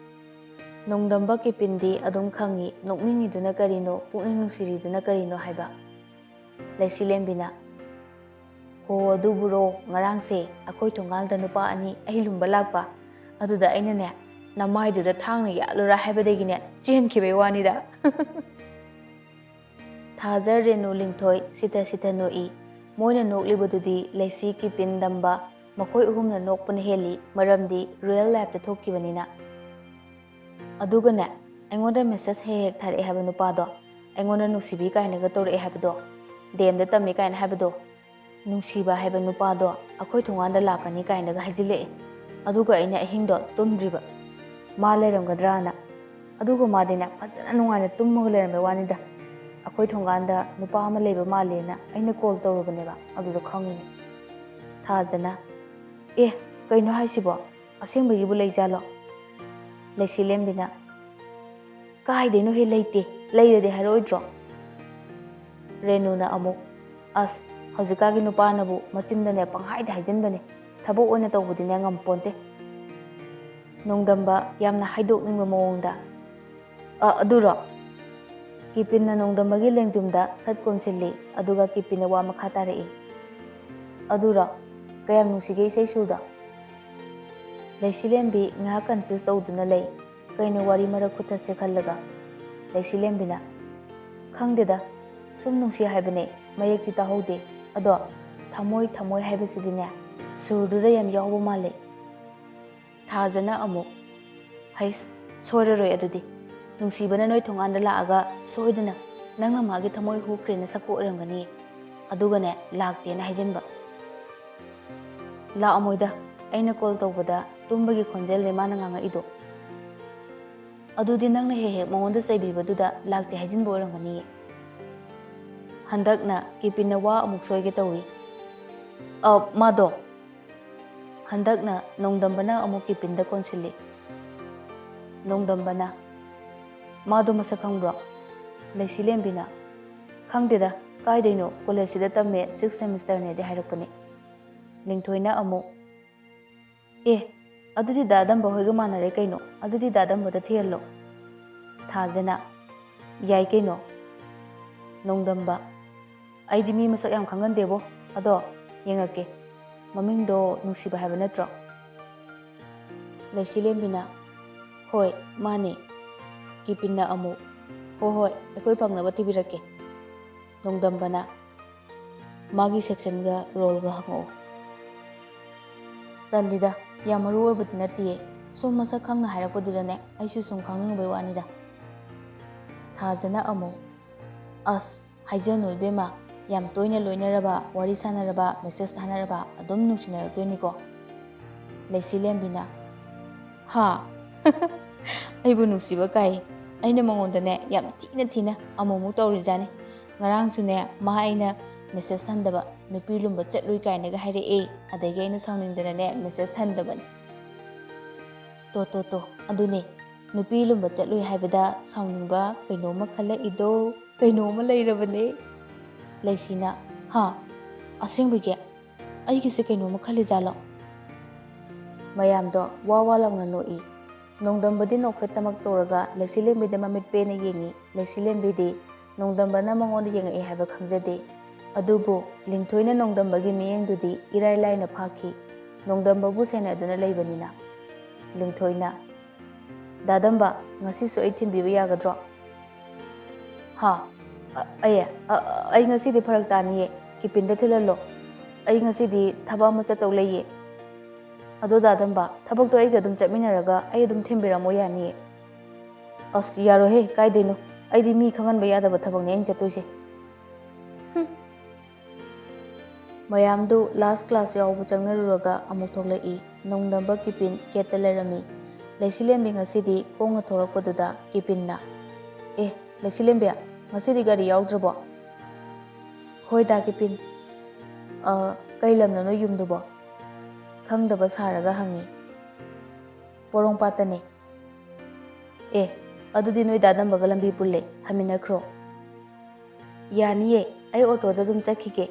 ꯅꯣꯡꯗꯝꯕ ꯀꯤꯄꯤꯟꯗꯤ ꯑꯗꯨꯝ ꯈꯪꯉꯤ, ꯅꯣꯛꯅꯤꯡꯉꯤꯗꯨꯅ ꯀꯔꯤꯅꯣ, ꯄꯨꯛꯅꯤꯡ ꯅꯨꯡꯁꯤꯔꯤꯗꯨꯅ ꯀꯔꯤꯅꯣ ꯍꯥꯏꯕ꯫ ꯂꯩꯁꯤꯂꯦꯝꯕꯤꯅ, "ꯍꯣ, ꯑꯗꯨꯕꯨꯔꯣ, ꯉꯔꯥꯡꯁꯦ ꯑꯩꯈꯣꯏ ꯊꯣꯡꯒꯥꯜꯗ ꯅꯨꯄꯥ ꯑꯅꯤ ꯑꯍꯩ ꯂꯨꯝꯕ ꯂꯥꯛꯄ꯫ ꯑꯗꯨꯗ ꯑꯩꯅꯅꯦ, 'ꯅꯃꯥꯏꯗꯨꯗ ꯊꯥꯡꯅ ꯌꯥꯜꯂꯨꯔꯥ' ꯍꯥꯏꯕꯗꯒꯤꯅꯦ, ꯆꯦꯟꯈꯤꯕꯩ ꯋꯥꯅꯤꯗ꯫" ꯊꯥꯖ, ꯔꯦꯅꯨ, ꯂꯤꯡꯊꯣꯏ ꯁꯤꯊ ꯁꯤꯊ ꯅꯣꯛꯏ꯫ ꯃꯣꯏꯅ ꯅꯣꯛꯂꯤꯕꯗꯨꯗꯤ ꯂꯩꯁꯤ, ꯀꯤꯄꯤꯟ, ꯗꯝꯕ, ꯃꯈꯣꯏ ꯑꯍꯨꯝꯅ ꯅꯣꯛꯄꯅ ꯍꯦꯜꯂꯤ, ꯃꯔꯝꯗꯤ ꯔꯤꯌꯦꯜ ꯂꯥꯏꯐꯇ ꯊꯣꯛꯈꯤꯕꯅꯤꯅ꯫ "ꯑꯗꯨꯒꯅꯦ, ꯑꯩꯉꯣꯟꯗ ꯃꯦꯁꯦꯖ ꯍꯦꯛ ꯍꯦꯛ ꯊꯥꯔꯛꯑꯦ ꯍꯥꯏꯕ ꯅꯨꯄꯥꯗꯣ, ꯑꯩꯉꯣꯟꯗ ꯅꯨꯡꯁꯤꯕꯤ ꯀꯥꯏꯅꯒ ꯇꯧꯔꯛꯑꯦ ꯍꯥꯏꯕꯗꯣ, ꯗꯤ ꯑꯦꯝꯗ ꯇꯝꯃꯤ ꯀꯥꯏꯅ ꯍꯥꯏꯕꯗꯣ, ꯅꯨꯡꯁꯤꯕ ꯍꯥꯏꯕ ꯅꯨꯄꯥꯗꯣ ꯑꯩꯈꯣꯏ ꯊꯣꯡꯒꯥꯟꯗ ꯂꯥꯛꯀꯅꯤ ꯀꯥꯏꯅꯒ ꯍꯥꯏꯖꯤꯜꯂꯛꯑꯦ꯫ ꯑꯗꯨꯒ ꯑꯩꯅ ꯑꯍꯤꯡꯗꯣ ꯇꯨꯝꯗ꯭ꯔꯤꯕ꯫" ꯃꯥ ꯂꯩꯔꯝꯒꯗ꯭ꯔꯥꯅ꯫ ꯑꯗꯨꯒ ꯃꯥꯗꯤꯅꯦ, ꯐꯖꯅ ꯅꯨꯡꯉꯥꯏꯅ ꯇꯨꯝꯃꯒ ꯂꯩꯔꯝꯕꯩ ꯋꯥꯅꯤꯗ꯫ ꯑꯩꯈꯣꯏ ꯊꯣꯡꯒꯥꯟꯗ ꯅꯨꯄꯥ ꯑꯃ ꯂꯩꯕ ꯃꯥꯜꯂꯦꯅ ꯑꯩꯅ ꯀꯣꯜ ꯇꯧꯔꯨꯕꯅꯦꯕ, ꯑꯗꯨꯗ ꯈꯪꯉꯤꯅꯦ꯫ ꯊꯥꯖꯅ, "ꯑꯦ, ꯀꯩꯅꯣ ꯍꯥꯏꯁꯤꯕꯣ? ꯑꯁꯦꯡꯕꯒꯤꯕꯨ ꯂꯩꯖꯥꯠꯂꯣ?" ꯂꯩꯁꯤꯂꯦꯝꯕꯤꯅ, "ꯀꯥꯏꯗꯩꯅꯣ ꯍꯦ, ꯂꯩꯇꯦ꯫ ꯂꯩꯔꯗꯤ ꯍꯥꯏꯔꯛꯑꯣꯏꯗ꯭ꯔꯣ?" ꯔꯦꯅꯨꯅ ꯑꯃꯨꯛ, "ꯑꯁ, ꯍꯧꯖꯤꯛꯀꯥꯟꯒꯤ ꯅꯨꯄꯥꯅꯕꯨ ꯃꯆꯤꯟꯗꯅꯦ ꯄꯪꯍꯥꯏꯗ ꯍꯥꯏꯖꯤꯟꯕꯅꯦ꯫ ꯊꯕꯛ ꯑꯣꯏꯅ ꯇꯧꯕꯗꯤꯅꯦ ꯉꯝꯄꯣꯟꯇꯦ꯫" ꯅꯣꯡꯗꯝꯕ ꯌꯥꯝꯅ ꯍꯥꯏꯗꯣꯛꯅꯤꯡꯕ ꯃꯑꯣꯡꯗ, "ꯑ, ꯑꯗꯨꯔꯣ?" ꯀꯤꯄꯤꯟꯅ ꯅꯣꯡꯗꯝꯕꯒꯤ ꯂꯦꯡꯖꯨꯝꯗ ꯁꯠ ꯀꯣꯟꯁꯤꯜꯂꯤ, ꯑꯗꯨꯒ ꯀꯤꯄꯤꯟꯅ ꯋꯥ ꯃꯈꯥ ꯇꯥꯔꯛꯏ, "ꯑꯗꯨꯔꯣ? ꯀꯌꯥꯝ ꯅꯨꯡꯁꯤꯒꯦ ꯏꯁꯩ ꯁꯨꯔꯗꯣ?" ꯂꯩꯁꯤꯂꯦꯝꯕꯤ ꯉꯥꯏꯍꯥꯛ ꯀꯟꯐ꯭ꯌꯨꯁ ꯇꯧꯗꯨꯅ ꯂꯩ꯫ ꯀꯩꯅꯣ ꯋꯥꯔꯤ ꯃꯔꯛ ꯈꯨꯊꯠꯁꯦ ꯈꯜꯂꯒ꯫ ꯂꯩꯁꯤꯂꯦꯝꯕꯤꯅ, "ꯈꯪꯗꯦꯗ, ꯁꯨꯝ ꯅꯨꯡꯁꯤ ꯍꯥꯏꯕꯅꯦ, ꯃꯌꯦꯛꯇꯤ ꯇꯥꯍꯧꯗꯦ꯫ ꯑꯗꯣ ꯊꯃꯣꯏ, ꯊꯃꯣꯏ ꯍꯥꯏꯕꯁꯤꯗꯤꯅꯦ, ꯁꯨꯔꯗꯨꯗ ꯌꯥꯝ ꯌꯥꯎꯕ ꯃꯥꯜꯂꯦ꯫" ꯊꯥꯖꯅ ꯑꯃꯨꯛ, "ꯍꯩꯁ, ꯁꯣꯏꯔꯔꯣꯏ ꯑꯗꯨꯗꯤ꯫ ꯅꯨꯡꯁꯤꯕꯅ ꯅꯣꯏ ꯊꯣꯡꯒꯥꯟꯗ ꯂꯥꯛꯑꯒ ꯁꯣꯏꯗꯅ ꯅꯪꯅ ꯃꯥꯒꯤ ꯊꯃꯣꯏ ꯍꯨꯈ꯭ꯔꯦꯅ ꯁꯛꯄ ꯑꯣꯏꯔꯝꯒꯅꯤ꯫ ꯑꯗꯨꯒꯅꯦ, ꯂꯥꯛꯇꯦꯅ ꯍꯥꯏꯖꯤꯟꯕ꯫" "ꯂꯥꯛꯑꯝꯃꯣꯏꯗ, ꯑꯩꯅ ꯀꯣꯜ ꯇꯧꯕꯗ ꯇꯨꯝꯕꯒꯤ ꯈꯣꯟꯖꯦꯜꯅꯦ ꯃꯥꯅ ꯉꯥꯡꯉꯛꯏꯗꯣ꯫" "ꯑꯗꯨꯗꯤ ꯅꯪꯅ ꯍꯦꯛ ꯍꯦꯛ ꯃꯉꯣꯟꯗ ꯆꯩꯕꯤꯕꯗꯨꯗ ꯂꯥꯛꯇꯦ ꯍꯥꯏꯖꯤꯟꯕ ꯑꯣꯏꯔꯝꯒꯅꯤꯌꯦ꯫" ꯍꯟꯗꯛꯅ ꯀꯤꯄꯤꯟꯅ ꯋꯥ ꯑꯃꯨꯛ ꯁꯣꯏꯒꯦ ꯇꯧꯏ꯫ "ꯑ, ꯃꯥꯗꯣ꯫" ꯍꯟꯗꯛꯅ ꯅꯣꯡꯗꯝꯕꯅ ꯑꯃꯨꯛ ꯀꯤꯄꯤꯟꯗ ꯀꯣꯟꯁꯤꯜꯂꯤ꯫ ꯅꯣꯡꯗꯝꯕꯅ, "ꯃꯥꯗꯣ ꯃꯁꯛ ꯈꯪꯕ꯭ꯔꯣ?" ꯂꯩꯁꯤꯂꯦꯝꯕꯤꯅ, "ꯈꯪꯗꯦꯗ, ꯀꯥꯏꯗꯩꯅꯣ, ꯀꯣꯂꯦꯖꯁꯤꯗ ꯇꯝꯃꯦ, ꯁꯤꯛꯁ ꯁꯦꯃꯤꯁꯇꯔꯅꯦꯗꯤ ꯍꯥꯏꯔꯛꯄꯅꯦ꯫" ꯂꯤꯡꯊꯣꯏꯅ ꯑꯃꯨꯛ, "ꯑꯦ, ꯑꯗꯨꯗꯤ ꯗꯥ ꯑꯗꯝꯕ ꯍꯣꯏꯒ ꯃꯥꯟꯅꯔꯦ ꯀꯩꯅꯣ, ꯑꯗꯨꯗꯤ ꯗꯥ ꯑꯗꯝꯕꯗ ꯊꯤꯍꯜꯂꯣ꯫" ꯊꯥꯖꯅ, "ꯌꯥꯏ ꯀꯩꯅꯣ꯫" ꯅꯣꯡꯗꯝꯕ, "ꯑꯩꯗꯤ ꯃꯤ ꯃꯁꯛ ꯌꯥꯝ ꯈꯪꯒꯟꯗꯦꯕꯣ, ꯑꯗꯣ ꯌꯦꯡꯉꯛꯀꯦ꯫ ꯃꯃꯤꯡꯗꯣ ꯅꯨꯡꯁꯤꯕ ꯍꯥꯏꯕ ꯅꯠꯇ꯭ꯔꯣ?" ꯂꯩꯁꯤꯂꯦꯝꯕꯤꯅ, "ꯍꯣꯏ, ꯃꯥꯅꯦ꯫" ꯀꯤꯄꯤꯟꯅ ꯑꯃꯨꯛ, "ꯍꯣꯏ, ꯍꯣꯏ, ꯑꯩꯈꯣꯏ ꯐꯪꯅꯕ ꯊꯤꯕꯤꯔꯛꯀꯦ꯫" ꯅꯣꯡꯗꯝꯕꯅ, "ꯃꯥꯒꯤ ꯁꯦꯛꯁꯟꯒ ꯔꯣꯜꯒ ꯍꯪꯉꯛꯑꯣ꯫" "ꯇꯜꯂꯤꯗ, ꯌꯥꯝ ꯃꯔꯨ ꯑꯣꯏꯕꯗꯤ ꯅꯠꯇꯤꯌꯦ꯫ ꯁꯨꯝ ꯃꯁꯛ ꯈꯪꯅ ꯍꯥꯏꯔꯛꯄꯗꯨꯗꯅꯦ, ꯑꯩꯁꯨ ꯁꯨꯝ ꯈꯪꯅꯤꯡꯉꯨꯕꯩ ꯋꯥꯅꯤꯗ꯫" ꯊꯥꯖꯅ ꯑꯃꯨꯛ, "ꯑꯁ, ꯍꯥꯏꯖꯅꯨ ꯏꯕꯦꯝꯃ, ꯌꯥꯝ ꯇꯣꯏꯅ ꯂꯣꯏꯅꯔꯕ, ꯋꯥꯔꯤ ꯁꯥꯟꯅꯔꯕ, ꯃꯦꯁꯦꯖ ꯊꯥꯅꯔꯕ, ꯑꯗꯨꯝ ꯅꯨꯡꯁꯤꯅꯔꯛꯇꯣꯏꯅꯤꯀꯣ꯫" ꯂꯩꯁꯤꯂꯦꯝꯕꯤꯅ, "ꯍꯥ?" ꯑꯩꯕꯨ ꯅꯨꯡꯁꯤꯕ ꯀꯥꯏ꯫ ꯑꯩꯅ ꯃꯉꯣꯟꯗꯅꯦ ꯌꯥꯝ ꯊꯤꯅ ꯊꯤꯅ ꯑꯃꯨꯛꯃꯨꯛ ꯇꯧꯔꯤꯖꯥꯠꯅꯤ꯫ ꯉꯔꯥꯡꯁꯨꯅꯦ ꯃꯥ ꯑꯩꯅ ꯃꯦꯁꯦꯖ ꯍꯟꯗꯕ, "ꯅꯨꯄꯤ ꯂꯨꯝꯕ ꯆꯠꯂꯨꯏ" ꯀꯥꯏꯅꯒ ꯍꯥꯏꯔꯛꯑꯦ꯫ ꯑꯗꯒꯤ ꯑꯩꯅ ꯁꯥꯎꯅꯤꯡꯗꯅꯅꯦ ꯃꯦꯁꯦꯖ ꯍꯟꯗꯕꯅꯤ꯫ ꯇꯣ ꯇꯣ ꯇꯣ, ꯑꯗꯨꯅꯦ, ꯅꯨꯄꯤ ꯂꯨꯝꯕ ꯆꯠꯂꯨꯏ ꯍꯥꯏꯕꯗ ꯁꯥꯎꯅꯤꯡꯕ ꯀꯩꯅꯣꯝꯃ ꯈꯜꯂꯛꯏꯗꯣ, ꯀꯩꯅꯣꯝꯃ ꯂꯩꯔꯕꯅꯦ꯫ ꯂꯩꯁꯤꯅ, "ꯍꯥ? ꯑꯁꯦꯡꯕꯒꯤ? ꯑꯩꯒꯤꯁꯦ ꯀꯩꯅꯣꯝꯃ ꯈꯜꯂꯤꯖꯥꯠꯂꯣ?" ꯃꯌꯥꯝꯗꯣ ꯋꯥ ꯋꯥ ꯂꯥꯎꯅ ꯅꯣꯛꯏ꯫ ꯅꯣꯡꯗꯝꯕꯗꯤ ꯅꯣꯛꯐꯦꯠꯇꯃꯛ ꯇꯧꯔꯒ ꯂꯩꯁꯤꯂꯦꯝꯕꯤꯗ ꯃꯃꯤꯠ ꯄꯦꯅ ꯌꯦꯡꯉꯤ꯫ ꯂꯩꯁꯤꯂꯦꯝꯕꯤꯗꯤ ꯅꯣꯡꯗꯝꯕꯅ ꯃꯉꯣꯟꯗ ꯌꯦꯡꯉꯛꯑꯦ ꯍꯥꯏꯕ ꯈꯪꯖꯗꯦ꯫ ꯑꯗꯨꯕꯨ ꯂꯤꯡꯊꯣꯏꯅ ꯅꯣꯡꯗꯝꯕꯒꯤ ꯃꯤꯠꯌꯦꯡꯗꯨꯗꯤ ꯏꯔꯥꯏ ꯂꯥꯏꯅ ꯐꯥꯈꯤ, ꯅꯣꯡꯗꯝꯕꯕꯨ ꯁꯦꯟꯅꯗꯨꯅ ꯂꯩꯕꯅꯤꯅ꯫ ꯂꯤꯡꯊꯣꯏꯅ, "ꯗꯥꯗꯝꯕ, ꯉꯁꯤꯁꯨ ꯑꯩ ꯊꯤꯟꯕꯤꯕ ꯌꯥꯒꯗ꯭ꯔꯣ?" "ꯍꯥ? ꯑ-, ꯑꯩ, ꯑ-, ꯑꯩ ꯉꯁꯤꯗꯤ ꯐꯔꯛ ꯇꯥꯅꯤꯌꯦ꯫ ꯀꯤꯄꯤꯟꯗ ꯊꯤꯜꯍꯜꯂꯣ꯫ ꯑꯩ ꯉꯁꯤꯗꯤ ꯊꯕꯛ ꯑꯃ ꯆꯠꯇꯧ ꯂꯩꯌꯦ꯫" "ꯑꯗꯣ ꯗꯥꯗꯝꯕ, ꯊꯕꯛꯇꯣ ꯑꯩꯒ ꯑꯗꯨꯝ ꯆꯠꯃꯤꯟꯅꯔꯒ ꯑꯩ ꯑꯗꯨꯝ ꯊꯤꯟꯕꯤꯔꯝꯃꯣ ꯌꯥꯅꯤꯌꯦ꯫" "ꯑꯁ, ꯌꯥꯔꯣꯏꯍꯦ, ꯀꯥꯏꯗꯩꯅꯣ? ꯑꯩꯗꯤ ꯃꯤ ꯈꯪꯍꯟꯕ ꯌꯥꯗꯕ ꯊꯕꯛꯅꯦ ꯑꯩꯅ ꯆꯠꯇꯣꯏꯁꯦ꯫" ꯍꯨꯝ꯫ ꯃꯌꯥꯝꯗꯨ ꯂꯥꯁ ꯀ꯭ꯂꯥꯁ ꯌꯥꯎꯕ ꯆꯪꯅꯔꯨꯔꯒ ꯑꯃꯨꯛ ꯊꯣꯛꯂꯛꯏ꯫ ꯅꯣꯡꯗꯝꯕ ꯀꯤꯄꯤꯟ ꯒꯦꯠꯇ ꯂꯩꯔꯝꯃꯤ꯫ ꯂꯩꯁꯤꯂꯦꯝꯕꯤ ꯉꯁꯤꯗꯤ ꯈꯣꯡꯅ ꯊꯣꯛꯂꯛꯄꯗꯨꯗ ꯀꯤꯄꯤꯟꯅ, "ꯑꯦ, ꯂꯩꯁꯤꯂꯦꯝꯕꯤ, ꯉꯁꯤꯗꯤ ꯒꯥꯔꯤ ꯌꯥꯎꯗ꯭ꯔꯕꯣ?" "ꯍꯣꯏ ꯗꯥ ꯀꯤꯄꯤꯟ꯫" "ꯑ, ꯀꯩ ꯂꯝꯅꯣ ꯅꯣꯏ ꯌꯨꯝꯗꯨꯕꯣ?" ꯈꯪꯗꯕ ꯁꯥꯔꯒ ꯍꯪꯉꯤ꯫ "ꯄꯣꯔꯣꯝꯄꯥꯠꯇꯅꯦ꯫" "ꯑꯦ, ꯑꯗꯨꯗꯤ ꯅꯣꯏ ꯗꯥ ꯗꯝꯕꯒ ꯂꯝꯕꯤ ꯄꯨꯜꯂꯦ, ꯍꯟꯃꯤꯟꯅꯈ꯭ꯔꯣ꯫" "ꯌꯥꯅꯤꯌꯦ, ꯑꯩ ꯑꯣꯇꯣꯗ ꯑꯗꯨꯝ ꯆꯠꯈꯤꯒꯦ꯫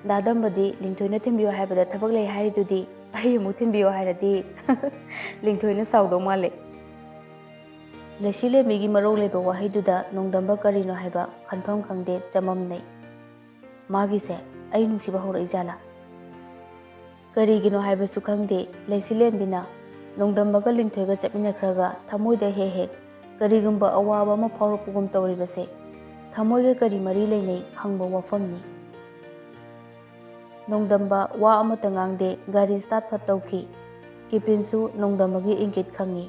ꯗꯥ ꯗꯝꯕꯗꯤ ꯂꯤꯡꯊꯣꯏꯅ ꯊꯤꯟꯕꯤꯌꯣ ꯍꯥꯏꯕꯗ ꯊꯕꯛ ꯂꯩ ꯍꯥꯏꯔꯤꯗꯨꯗꯤ, ꯑꯩ ꯑꯃꯨꯛ ꯊꯤꯟꯕꯤꯌꯣ ꯍꯥꯏꯔꯗꯤ ꯂꯤꯡꯊꯣꯏꯅ ꯁꯥꯎꯗꯧ ꯃꯥꯜꯂꯦ꯫" ꯂꯩꯁꯤꯂꯦꯝꯕꯤꯒꯤ ꯃꯔꯧ ꯂꯩꯕ ꯋꯥꯍꯩꯗꯨꯗ ꯅꯣꯡꯗꯝꯕ ꯀꯔꯤꯅꯣ ꯍꯥꯏꯕ ꯈꯟꯐꯝ ꯈꯪꯗꯦ, ꯆꯃꯝꯅꯩ꯫ ꯃꯥꯒꯤꯁꯦ ꯑꯩ ꯅꯨꯡꯁꯤꯕ ꯍꯧꯔꯛꯏꯖꯥꯠꯂꯥ? ꯀꯔꯤꯒꯤꯅꯣ ꯍꯥꯏꯕꯁꯨ ꯈꯪꯗꯦ, ꯂꯩꯁꯤꯂꯦꯝꯕꯤꯅ ꯅꯣꯡꯗꯝꯕꯒ ꯂꯤꯡꯊꯣꯏꯒ ꯆꯠꯃꯤꯟꯅꯈ꯭ꯔꯒ ꯊꯃꯣꯏꯗ ꯍꯦꯛ ꯍꯦꯛ ꯀꯔꯤꯒꯨꯝꯕ ꯑꯋꯥꯕ ꯑꯃ ꯐꯥꯎꯔꯛꯄꯒꯨꯝ ꯇꯧꯔꯤꯕꯁꯦ ꯊꯃꯣꯏꯒ ꯀꯔꯤ ꯃꯔꯤ ꯂꯩꯅꯩ ꯍꯪꯕ ꯋꯥꯐꯝꯅꯤ꯫ ꯅꯣꯡꯗꯝꯕ ꯋꯥ ꯑꯃꯠꯇ ꯉꯥꯡꯗꯦ, ꯒꯥꯔꯤ ꯁ꯭ꯇꯥꯔꯠ ꯐꯠ ꯇꯧꯈꯤ꯫ ꯀꯤꯄꯤꯟꯁꯨ ꯅꯣꯡꯗꯝꯕꯒꯤ ꯏꯪꯒꯤꯠ ꯈꯪꯉꯤ꯫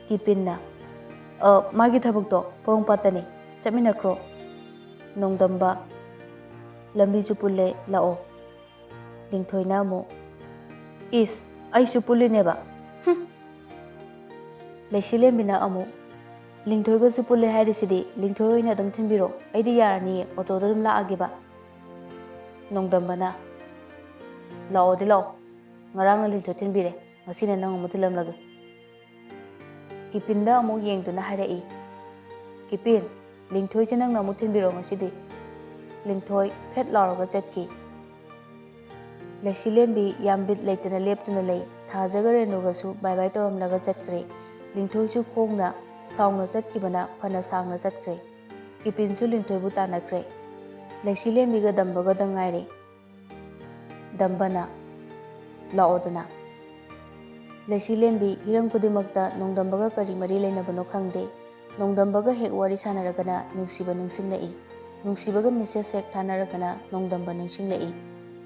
ꯀꯤꯄꯤꯟꯅ, "ꯑ, ꯃꯥꯒꯤ ꯊꯕꯛꯇꯣ ꯄꯣꯔꯣꯝꯄꯥꯠꯇꯅꯤ, ꯆꯠꯃꯤꯟꯅꯈ꯭ꯔꯣ꯫" ꯅꯣꯡꯗꯝꯕ, "ꯂꯝꯕꯤꯁꯨ ꯄꯨꯜꯂꯦ, ꯂꯥꯛꯑꯣ꯫" ꯂꯤꯡꯊꯣꯏꯅ ꯑꯃꯨꯛ, "ꯏꯁ, ꯑꯩꯁꯨ ꯄꯨꯜꯂꯤꯅꯦꯕ꯫ ꯍꯨꯝ꯫" ꯂꯩꯁꯤꯂꯦꯝꯕꯤꯅ ꯑꯃꯨꯛ, "ꯂꯤꯡꯊꯣꯏꯒꯁꯨ ꯄꯨꯜꯂꯦ ꯍꯥꯏꯔꯤꯁꯤꯗꯤ, ꯂꯤꯡꯊꯣꯏ ꯑꯣꯏꯅ ꯑꯗꯨꯝ ꯊꯤꯟꯕꯤꯔꯣ, ꯑꯩꯗꯤ ꯌꯥꯔꯅꯤꯌꯦ, ꯑꯣꯇꯣꯗ ꯑꯗꯨꯝ ꯂꯥꯛꯑꯒꯦꯕ"꯫ ꯅꯣꯡꯗꯝꯕꯅ, "ꯂꯥꯛꯑꯣꯗꯤ ꯂꯥꯛꯑꯣ, ꯉꯔꯥꯡꯅ ꯂꯤꯡꯊꯣꯏ ꯊꯤꯟꯕꯤꯔꯦ, ꯉꯁꯤꯅ ꯅꯪ ꯑꯃꯨꯛ ꯊꯤꯜꯂꯝꯂꯒꯦ"꯫ ꯀꯤꯄꯤꯟꯗ ꯑꯃꯨꯛ ꯌꯦꯡꯗꯨꯅ ꯍꯥꯏꯔꯛꯏ, "ꯀꯤꯄꯤꯟ, ꯂꯤꯡꯊꯣꯏꯁꯦ ꯅꯪꯅ ꯑꯃꯨꯛ ꯊꯤꯟꯕꯤꯔꯣ ꯉꯁꯤꯗꯤ"꯫ ꯂꯤꯡꯊꯣꯏ ꯐꯦꯠ ꯂꯥꯎꯔꯒ ꯆꯠꯈꯤ꯫ ꯂꯩꯁꯤꯂꯦꯝꯕꯤ ꯌꯥꯝ ꯕꯤꯠ ꯂꯩꯇꯅ ꯂꯦꯞꯇꯨꯅ ꯂꯩ꯫ ꯊꯥꯖꯒ ꯔꯦꯅꯨꯒꯁꯨ ꯕꯥꯏ ꯕꯥꯏ ꯇꯧꯔꯝꯂꯒ ꯆꯠꯈ꯭ꯔꯦ꯫ ꯂꯤꯡꯊꯣꯏꯁꯨ ꯈꯣꯡꯅ ꯁꯥꯎꯅ ꯆꯠꯈꯤꯕꯅ ꯐꯅ ꯁꯥꯡꯅ ꯆꯠꯈ꯭ꯔꯦ꯫ ꯀꯤꯄꯤꯟꯁꯨ ꯂꯤꯡꯊꯣꯏꯕꯨ ꯇꯥꯟꯅꯈ꯭ꯔꯦ꯫ ꯂꯩꯁꯤꯂꯦꯝꯕꯤꯒ ꯗꯝꯕꯒꯗꯪ ꯉꯥꯏꯔꯦ꯫ ꯗꯝꯕꯅ, "ꯂꯥꯛꯑꯣꯗꯅ"꯫ ꯂꯩꯁꯤꯂꯦꯝꯕꯤ ꯍꯤꯔꯝ ꯈꯨꯗꯤꯡꯃꯛꯇ ꯅꯣꯡꯗꯝꯕꯒ ꯀꯔꯤ ꯃꯔꯤ ꯂꯩꯅꯕꯅꯣ ꯈꯪꯗꯦ꯫ ꯅꯣꯡꯗꯝꯕꯒ ꯍꯦꯛ ꯋꯥꯔꯤ ꯁꯥꯟꯅꯔꯒꯅ ꯅꯨꯡꯁꯤꯕ ꯅꯤꯡꯁꯤꯡꯂꯛꯏ꯫ ꯅꯨꯡꯁꯤꯕꯒ ꯃꯦꯁꯦꯖ ꯍꯦꯛ ꯊꯥꯅꯔꯒꯅ ꯅꯣꯡꯗꯝꯕ ꯅꯤꯡꯁꯤꯡꯂꯛꯏ꯫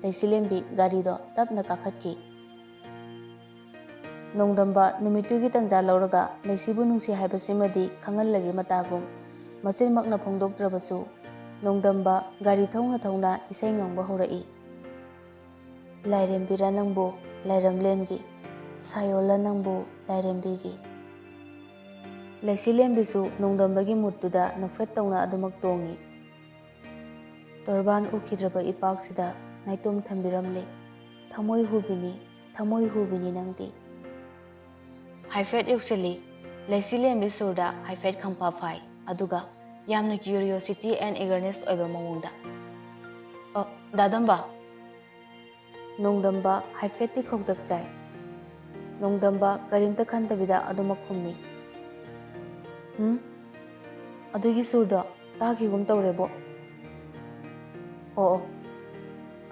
ꯂꯩꯁꯤꯂꯦꯝꯕꯤ ꯒꯥꯔꯤꯗꯣ ꯇꯞꯅ ꯀꯥꯈꯠꯈꯤ꯫ ꯅꯣꯡꯗꯝꯕ ꯅꯨꯃꯤꯠꯇꯨꯒꯤ ꯇꯟꯖꯥ ꯂꯧꯔꯒ ꯂꯩꯁꯤꯕꯨ ꯅꯨꯡꯁꯤ ꯍꯥꯏꯕꯁꯤꯃꯗꯤ ꯈꯪꯍꯜꯂꯒꯦ ꯃꯇꯥꯒꯨꯝ꯫ ꯃꯆꯤꯟꯃꯛꯅ ꯐꯣꯡꯗꯣꯛꯇ꯭ꯔꯕꯁꯨ ꯅꯣꯡꯗꯝꯕ ꯒꯥꯔꯤ ꯊꯧꯅ ꯊꯧꯅ ꯏꯁꯩ ꯉꯪꯕ ꯍꯧꯔꯛꯏ꯫ "ꯂꯥꯏꯔꯦꯝꯕꯤꯔ ꯅꯪꯕꯨ ꯂꯥꯏꯔꯝꯂꯦꯟꯒꯤ, ꯁꯥꯌꯣꯜꯂ ꯅꯪꯕꯨ ꯂꯥꯏꯔꯦꯝꯕꯤꯒꯤ"꯫ ꯂꯩꯁꯤꯂꯦꯝꯕꯤꯁꯨ ꯅꯣꯡꯗꯝꯕꯒꯤ ꯃꯨꯠꯇꯨꯗ ꯅꯣꯛꯐꯦꯠ ꯇꯧꯅ ꯑꯗꯨꯃꯛ ꯇꯣꯡꯉꯤ꯫ "ꯇꯣꯔꯕꯥꯟ ꯎꯈꯤꯗ꯭ꯔꯕ ꯏꯄꯥꯛꯁꯤꯗ ꯅꯥꯏꯇꯣꯝ ꯊꯝꯕꯤꯔꯝꯂꯦ꯫ ꯊꯃꯣꯏ ꯍꯨꯕꯤꯅꯤ, ꯊꯃꯣꯏ ꯍꯨꯕꯤꯅꯤ ꯅꯪꯗꯤ"꯫ ꯍꯥꯏꯐꯦꯠ ꯌꯧꯁꯤꯜꯂꯤ꯫ ꯂꯩꯁꯤꯂꯦꯝꯕꯤ ꯁꯨꯔꯗ ꯍꯥꯏꯐꯦꯠ ꯈꯪꯐ ꯐꯥꯏ, ꯑꯗꯨꯒ ꯌꯥꯝꯅ curiosity and eagerness ꯑꯣꯏꯕ ꯃꯑꯣꯡꯗ, "ꯑ, ꯗꯥꯗꯝꯕ"꯫ ꯅꯣꯡꯗꯝꯕ ꯍꯥꯏꯐꯦꯠꯇꯤ ꯈꯧꯇꯛ ꯆꯥꯏ꯫ ꯅꯣꯡꯗꯝꯕ ꯀꯔꯤꯝꯇ ꯈꯟꯗꯕꯤꯗ ꯑꯗꯨꯃꯛ ꯈꯨꯝꯃꯤ꯫ "ꯎꯝ? ꯑꯗꯨꯒꯤ ꯁꯨꯔꯗꯣ ꯇꯥꯈꯤꯒꯨꯝ ꯇꯧꯔꯦꯕꯣ꯫ ꯑꯣ, ꯑꯣ꯫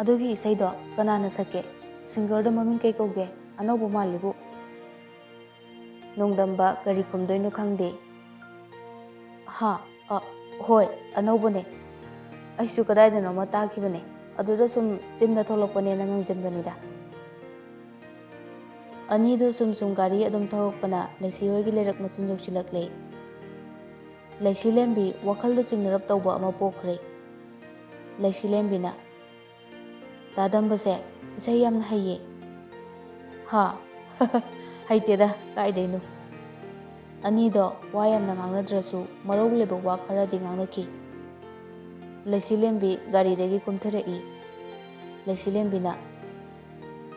ꯑꯗꯨꯒꯤ ꯏꯁꯩꯗꯣ ꯀꯅꯥꯅ ꯁꯛꯀꯦ? ꯁꯤꯡꯒꯔꯗꯣ ꯃꯃꯤꯡ ꯀꯩ ꯀꯧꯒꯦ? ꯑꯅꯧꯕ ꯃꯥꯜꯂꯤꯕꯨ"꯫ ꯅꯣꯡꯗꯝꯕ ꯀꯔꯤ ꯈꯨꯝꯗꯣꯏꯅꯣ ꯈꯪꯗꯦ꯫ "ꯍꯥ? ꯑ, ꯍꯣꯏ, ꯑꯅꯧꯕꯅꯦ꯫ ꯑꯩꯁꯨ ꯀꯗꯥꯏꯗꯅꯣꯃ ꯇꯥꯈꯤꯕꯅꯦ꯫ ꯑꯗꯨꯗ ꯁꯨꯝ ꯆꯤꯟꯗ ꯊꯣꯛꯂꯛꯄꯅꯦꯅ ꯉꯥꯡꯖꯟꯕꯅꯤꯗ"꯫ ꯑꯅꯤꯗꯨ ꯁꯨꯝ ꯁꯨꯝ ꯒꯥꯔꯤ ꯑꯗꯨꯝ ꯊꯧꯔꯛꯄꯅ ꯂꯩꯁꯤ ꯍꯣꯏꯒꯤ ꯂꯩꯔꯛ ꯃꯆꯤꯟ ꯌꯧꯁꯤꯜꯂꯛꯂꯦ꯫ ꯂꯩꯁꯤꯂꯦꯝꯕꯤ ꯋꯥꯈꯜꯗ ꯆꯤꯡꯅꯔꯞ ꯇꯧꯕ ꯑꯃ ꯄꯣꯛꯈ꯭ꯔꯦ꯫ ꯂꯩꯁꯤꯂꯦꯝꯕꯤꯅ, "ꯗꯥ ꯗꯝꯕꯁꯦ ꯏꯁꯩ ꯌꯥꯝꯅ ꯍꯩꯌꯦ"꯫ "ꯍꯥ? ꯍꯩꯇꯦꯗ, ꯀꯥꯏꯗꯩꯅꯣ"꯫ ꯑꯅꯤꯗꯣ ꯋꯥ ꯌꯥꯝꯅ ꯉꯥꯡꯅꯗ꯭ꯔꯁꯨ ꯃꯔꯧ ꯂꯩꯕ ꯋꯥ ꯈꯔꯗꯤ ꯉꯥꯡꯅꯈꯤ꯫ ꯂꯩꯁꯤꯂꯦꯝꯕꯤ ꯒꯥꯔꯤꯗꯒꯤ ꯀꯨꯝꯊꯔꯛꯏ꯫ ꯂꯩꯁꯤꯂꯦꯝꯕꯤꯅ,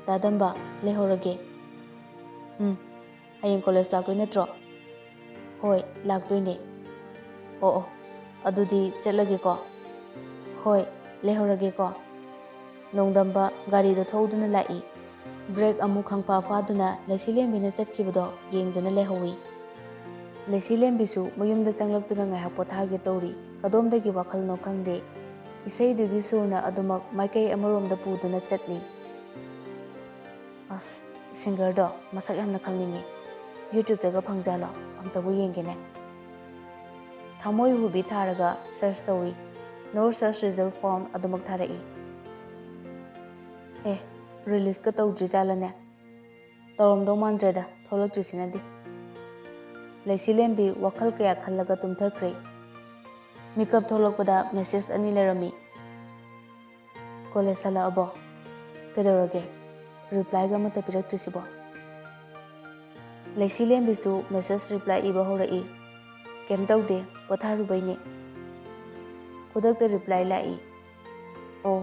"ꯇꯥꯗꯝꯕ, ꯂꯩꯍꯧꯔꯒꯦ꯫ ꯎꯝ, ꯍꯌꯦꯡ ꯀꯣꯂꯦꯖ ꯂꯥꯛꯇꯣꯏ ꯅꯠꯇ꯭ꯔꯣ?" "ꯍꯣꯏ, ꯂꯥꯛꯇꯣꯏꯅꯦ꯫" "ꯑꯣ ꯑꯣ, ꯑꯗꯨꯗꯤ ꯆꯠꯂꯒꯦꯀꯣ꯫" "ꯍꯣꯏ, ꯂꯩꯍꯧꯔꯒꯦꯀꯣ꯫" ꯅꯣꯡꯗꯝꯕ ꯒꯥꯔꯤꯗꯣ ꯊꯧꯗꯨꯅ ꯂꯥꯛꯏ꯫ ꯕ꯭ꯔꯦꯛ ꯑꯃꯨꯛ ꯈꯪꯐꯥ ꯐꯥꯗꯨꯅ ꯂꯩꯁꯤꯂꯦꯝꯕꯤꯅ ꯆꯠꯈꯤꯕꯗꯣ ꯌꯦꯡꯗꯨꯅ ꯂꯩꯍꯧꯏ꯫ ꯂꯩꯁꯤꯂꯦꯝꯕꯤꯁꯨ ꯃꯌꯨꯝꯗ ꯆꯪꯂꯛꯇꯨꯅ ꯉꯥꯏꯍꯥꯛ ꯄꯣꯊꯥꯒꯦ ꯇꯧꯔꯤ꯫ ꯀꯗꯣꯝꯗꯒꯤ ꯋꯥꯈꯜꯅꯣ ꯈꯪꯗꯦ, ꯏꯁꯩꯗꯨꯒꯤ ꯁꯨꯔꯅ ꯑꯗꯨꯃꯛ ꯃꯥꯏꯀꯩ ꯑꯃꯔꯣꯝꯗ ꯄꯨꯗꯨꯅ ꯆꯠꯂꯤ꯫ "ꯑꯁ, ꯁꯤꯡꯒꯔꯗꯣ ꯃꯁꯛ ꯌꯥꯝꯅ ꯈꯪꯅꯤꯡꯉꯤ꯫ YouTubeꯇꯒ ꯐꯪꯖꯥꯠꯂꯣ? ꯑꯝꯇꯕꯨ ꯌꯦꯡꯒꯦꯅꯦ꯫" ꯊꯃꯣꯏ ꯍꯨꯕꯤ ꯊꯥꯔꯒ ꯁꯔꯆ ꯇꯧꯏ꯫ "No search result found" ꯑꯗꯨꯃꯛ ꯊꯥꯔꯛꯏ꯫ "ꯑꯦ, ꯔꯤꯂꯤꯖꯀ ꯇꯧꯗ꯭ꯔꯤꯖꯥꯠꯂꯅꯦ? ꯇꯧꯔꯝꯗꯧ ꯃꯥꯟꯗ꯭ꯔꯦꯗ, ꯊꯣꯛꯂꯛꯇ꯭ꯔꯤꯁꯤꯅꯗꯤ꯫" ꯂꯩꯁꯤꯂꯦꯝꯕꯤ ꯋꯥꯈꯜ ꯀꯌꯥ ꯈꯜꯂꯒ ꯇꯨꯝꯊꯈ꯭ꯔꯦ꯫ ꯃꯤꯀꯞ ꯊꯣꯛꯂꯛꯄꯗ ꯃꯦꯁꯦꯖ ꯑꯅꯤ ꯂꯩꯔꯝꯃꯤ꯫ "ꯀꯣꯂꯦꯖ ꯍꯜꯂꯛꯑꯕꯣ? ꯀꯩꯗꯧꯔꯒꯦ? ꯔꯤꯄ꯭ꯂꯥꯏꯒ ꯑꯃꯠꯇ ꯄꯤꯔꯛꯇ꯭ꯔꯤꯁꯤꯕꯣ?" ꯂꯩꯁꯤꯂꯦꯝꯕꯤꯁꯨ ꯃꯦꯁꯦꯖ ꯔꯤꯄ꯭ꯂꯥꯏ ꯏꯕ ꯍꯧꯔꯛꯏ꯫ "ꯀꯩꯝ ꯇꯧꯗꯦ, ꯄꯣꯊꯥꯔꯨꯕꯩꯅꯦ꯫" ꯈꯨꯗꯛꯇ ꯔꯤꯄ꯭ꯂꯥꯏ ꯂꯥꯛꯏ꯫ "ꯑꯣ,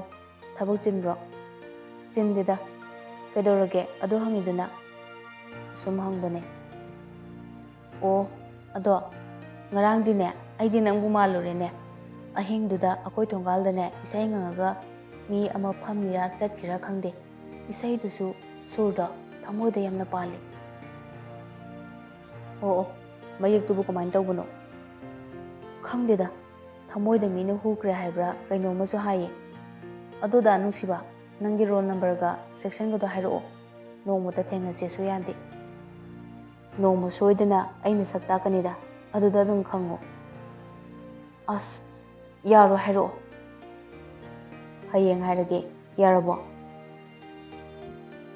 ꯊꯕꯛ ꯆꯤꯟꯕ꯭ꯔꯣ?" "ꯆꯤꯟꯗꯦꯗ꯫ ꯀꯩꯗꯧꯔꯒꯦ ꯑꯗꯨ ꯍꯪꯉꯤꯗꯨꯅ?" "ꯁꯨꯝ ꯍꯪꯕꯅꯦ꯫" "ꯑꯣ, ꯑꯗꯣ ꯉꯔꯥꯡꯗꯤꯅꯦ, ꯑꯩꯗꯤ ꯅꯪꯕꯨ ꯃꯥꯜꯂꯨꯔꯦꯅꯦ꯫ ꯑꯍꯤꯡꯗꯨꯗ ꯑꯩꯈꯣꯏ ꯊꯣꯡꯒꯥꯜꯗꯅꯦ ꯏꯁꯩ ꯉꯪꯉꯒ ꯃꯤ ꯑꯃ ꯐꯝꯃꯤꯔꯥ ꯆꯠꯈꯤꯔꯥ ꯈꯪꯗꯦ, ꯏꯁꯩꯗꯨꯁꯨ ꯁꯨꯔꯗꯣ ꯊꯃꯣꯏꯗ ꯌꯥꯝꯅ ꯄꯥꯜꯂꯤ꯫" "ꯑꯣ ꯑꯣ, ꯃꯌꯦꯛꯇꯨꯕꯨ ꯀꯃꯥꯏꯅ ꯇꯧꯕꯅꯣ?" "ꯈꯪꯗꯦꯗ, ꯊꯃꯣꯏꯗ ꯃꯤꯅ ꯍꯨꯈ꯭ꯔꯦ ꯍꯥꯏꯕ꯭ꯔꯥ ꯀꯩꯅꯣꯝꯃꯁꯨ ꯍꯥꯏꯌꯦ꯫ ꯑꯗꯨꯗ ꯅꯨꯡꯁꯤꯕ, ꯅꯪꯒꯤ ꯔꯣꯜ ꯅꯝꯕꯔꯒ ꯁꯦꯛꯁꯟꯒꯗꯣ ꯍꯥꯏꯔꯛꯑꯣ꯫ ꯅꯣꯡꯃꯇ ꯊꯦꯡꯅꯁꯦꯁꯨ ꯌꯥꯗꯦ꯫ ꯅꯣꯡꯃ ꯁꯣꯏꯗꯅ ꯑꯩꯅ ꯁꯛ ꯇꯥꯛꯀꯅꯤꯗ, ꯑꯗꯨꯗ ꯑꯗꯨꯝ ꯈꯪꯉꯣ꯫" "ꯑꯁ, ꯌꯥꯔꯣꯏ, ꯍꯥꯏꯔꯛꯑꯣ꯫" "ꯍꯌꯦꯡ ꯍꯥꯏꯔꯒꯦ, ꯌꯥꯔꯕꯣ?"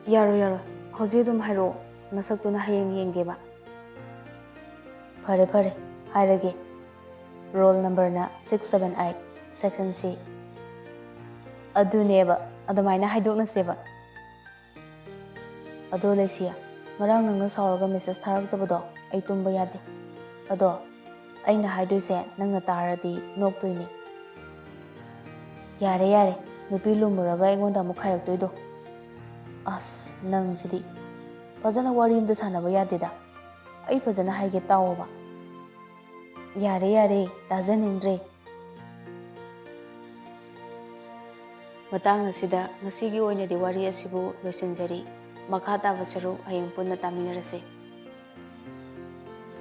"ꯌꯥꯔꯣꯏ, ꯌꯥꯔꯣꯏ, ꯍꯧꯖꯤꯛ ꯑꯗꯨꯝ ꯍꯥꯏꯔꯛꯑꯣ, ꯅꯁꯛꯇꯨꯅ ꯍꯌꯦꯡ ꯌꯦꯡꯒꯦꯕ꯫" "ꯐꯔꯦ, ꯐꯔꯦ, ꯍꯥꯏꯔꯒꯦ꯫ ꯔꯣꯜ ꯅꯝꯕꯔꯅ six seven eight, section C꯫" "ꯑꯗꯨꯅꯦꯕ, ꯑꯗꯨꯃꯥꯏꯅ ꯍꯥꯏꯗꯣꯛꯅꯁꯦꯕ꯫" "ꯑꯗꯣ ꯂꯩꯁꯤ, ꯉꯔꯥꯡ ꯅꯪꯅ ꯁꯥꯎꯔꯒ ꯃꯦꯁꯦꯖ ꯊꯥꯔꯛꯇꯕꯗꯣ ꯑꯩ ꯇꯨꯝꯕ ꯌꯥꯗꯦ꯫ ꯑꯗꯣ ꯑꯩꯅ ꯍꯥꯏꯗꯣꯏꯁꯦ ꯅꯪꯅ ꯇꯥꯔꯗꯤ ꯅꯣꯛꯇꯣꯏꯅꯦ꯫ ꯌꯥꯔꯦ ꯌꯥꯔꯦ, ꯅꯨꯄꯤ ꯂꯨꯝꯃꯨꯔꯒ ꯑꯩꯉꯣꯟꯗ ꯑꯃꯨꯛ ꯈꯥꯏꯔꯛꯇꯣꯏꯗꯣ꯫ ꯑꯁ, ꯅꯪꯁꯤꯗꯤ꯫ ꯐꯖꯅ ꯋꯥꯔꯤ ꯑꯝꯇ ꯁꯥꯟꯅꯕ ꯌꯥꯗꯦꯗ꯫ ꯑꯩ ꯐꯖꯅ ꯍꯥꯏꯒꯦ, ꯇꯥꯎꯑꯣꯕ꯫ ꯌꯥꯔꯦ ꯌꯥꯔꯦ, ꯇꯥꯖꯅꯤꯡꯗ꯭ꯔꯦ꯫ ꯃꯇꯥꯡ ꯑꯁꯤꯗ ꯉꯁꯤꯒꯤ ꯑꯣꯏꯅꯗꯤ ꯋꯥꯔꯤ ꯑꯁꯤꯕꯨ ꯂꯣꯏꯁꯤꯟꯖꯔꯤ꯫ ꯃꯈꯥ ꯇꯥꯕ ꯁꯔꯨꯛ ꯍꯌꯦꯡ ꯄꯨꯟꯅ ꯇꯥꯃꯤꯟꯅꯔꯁꯤ꯫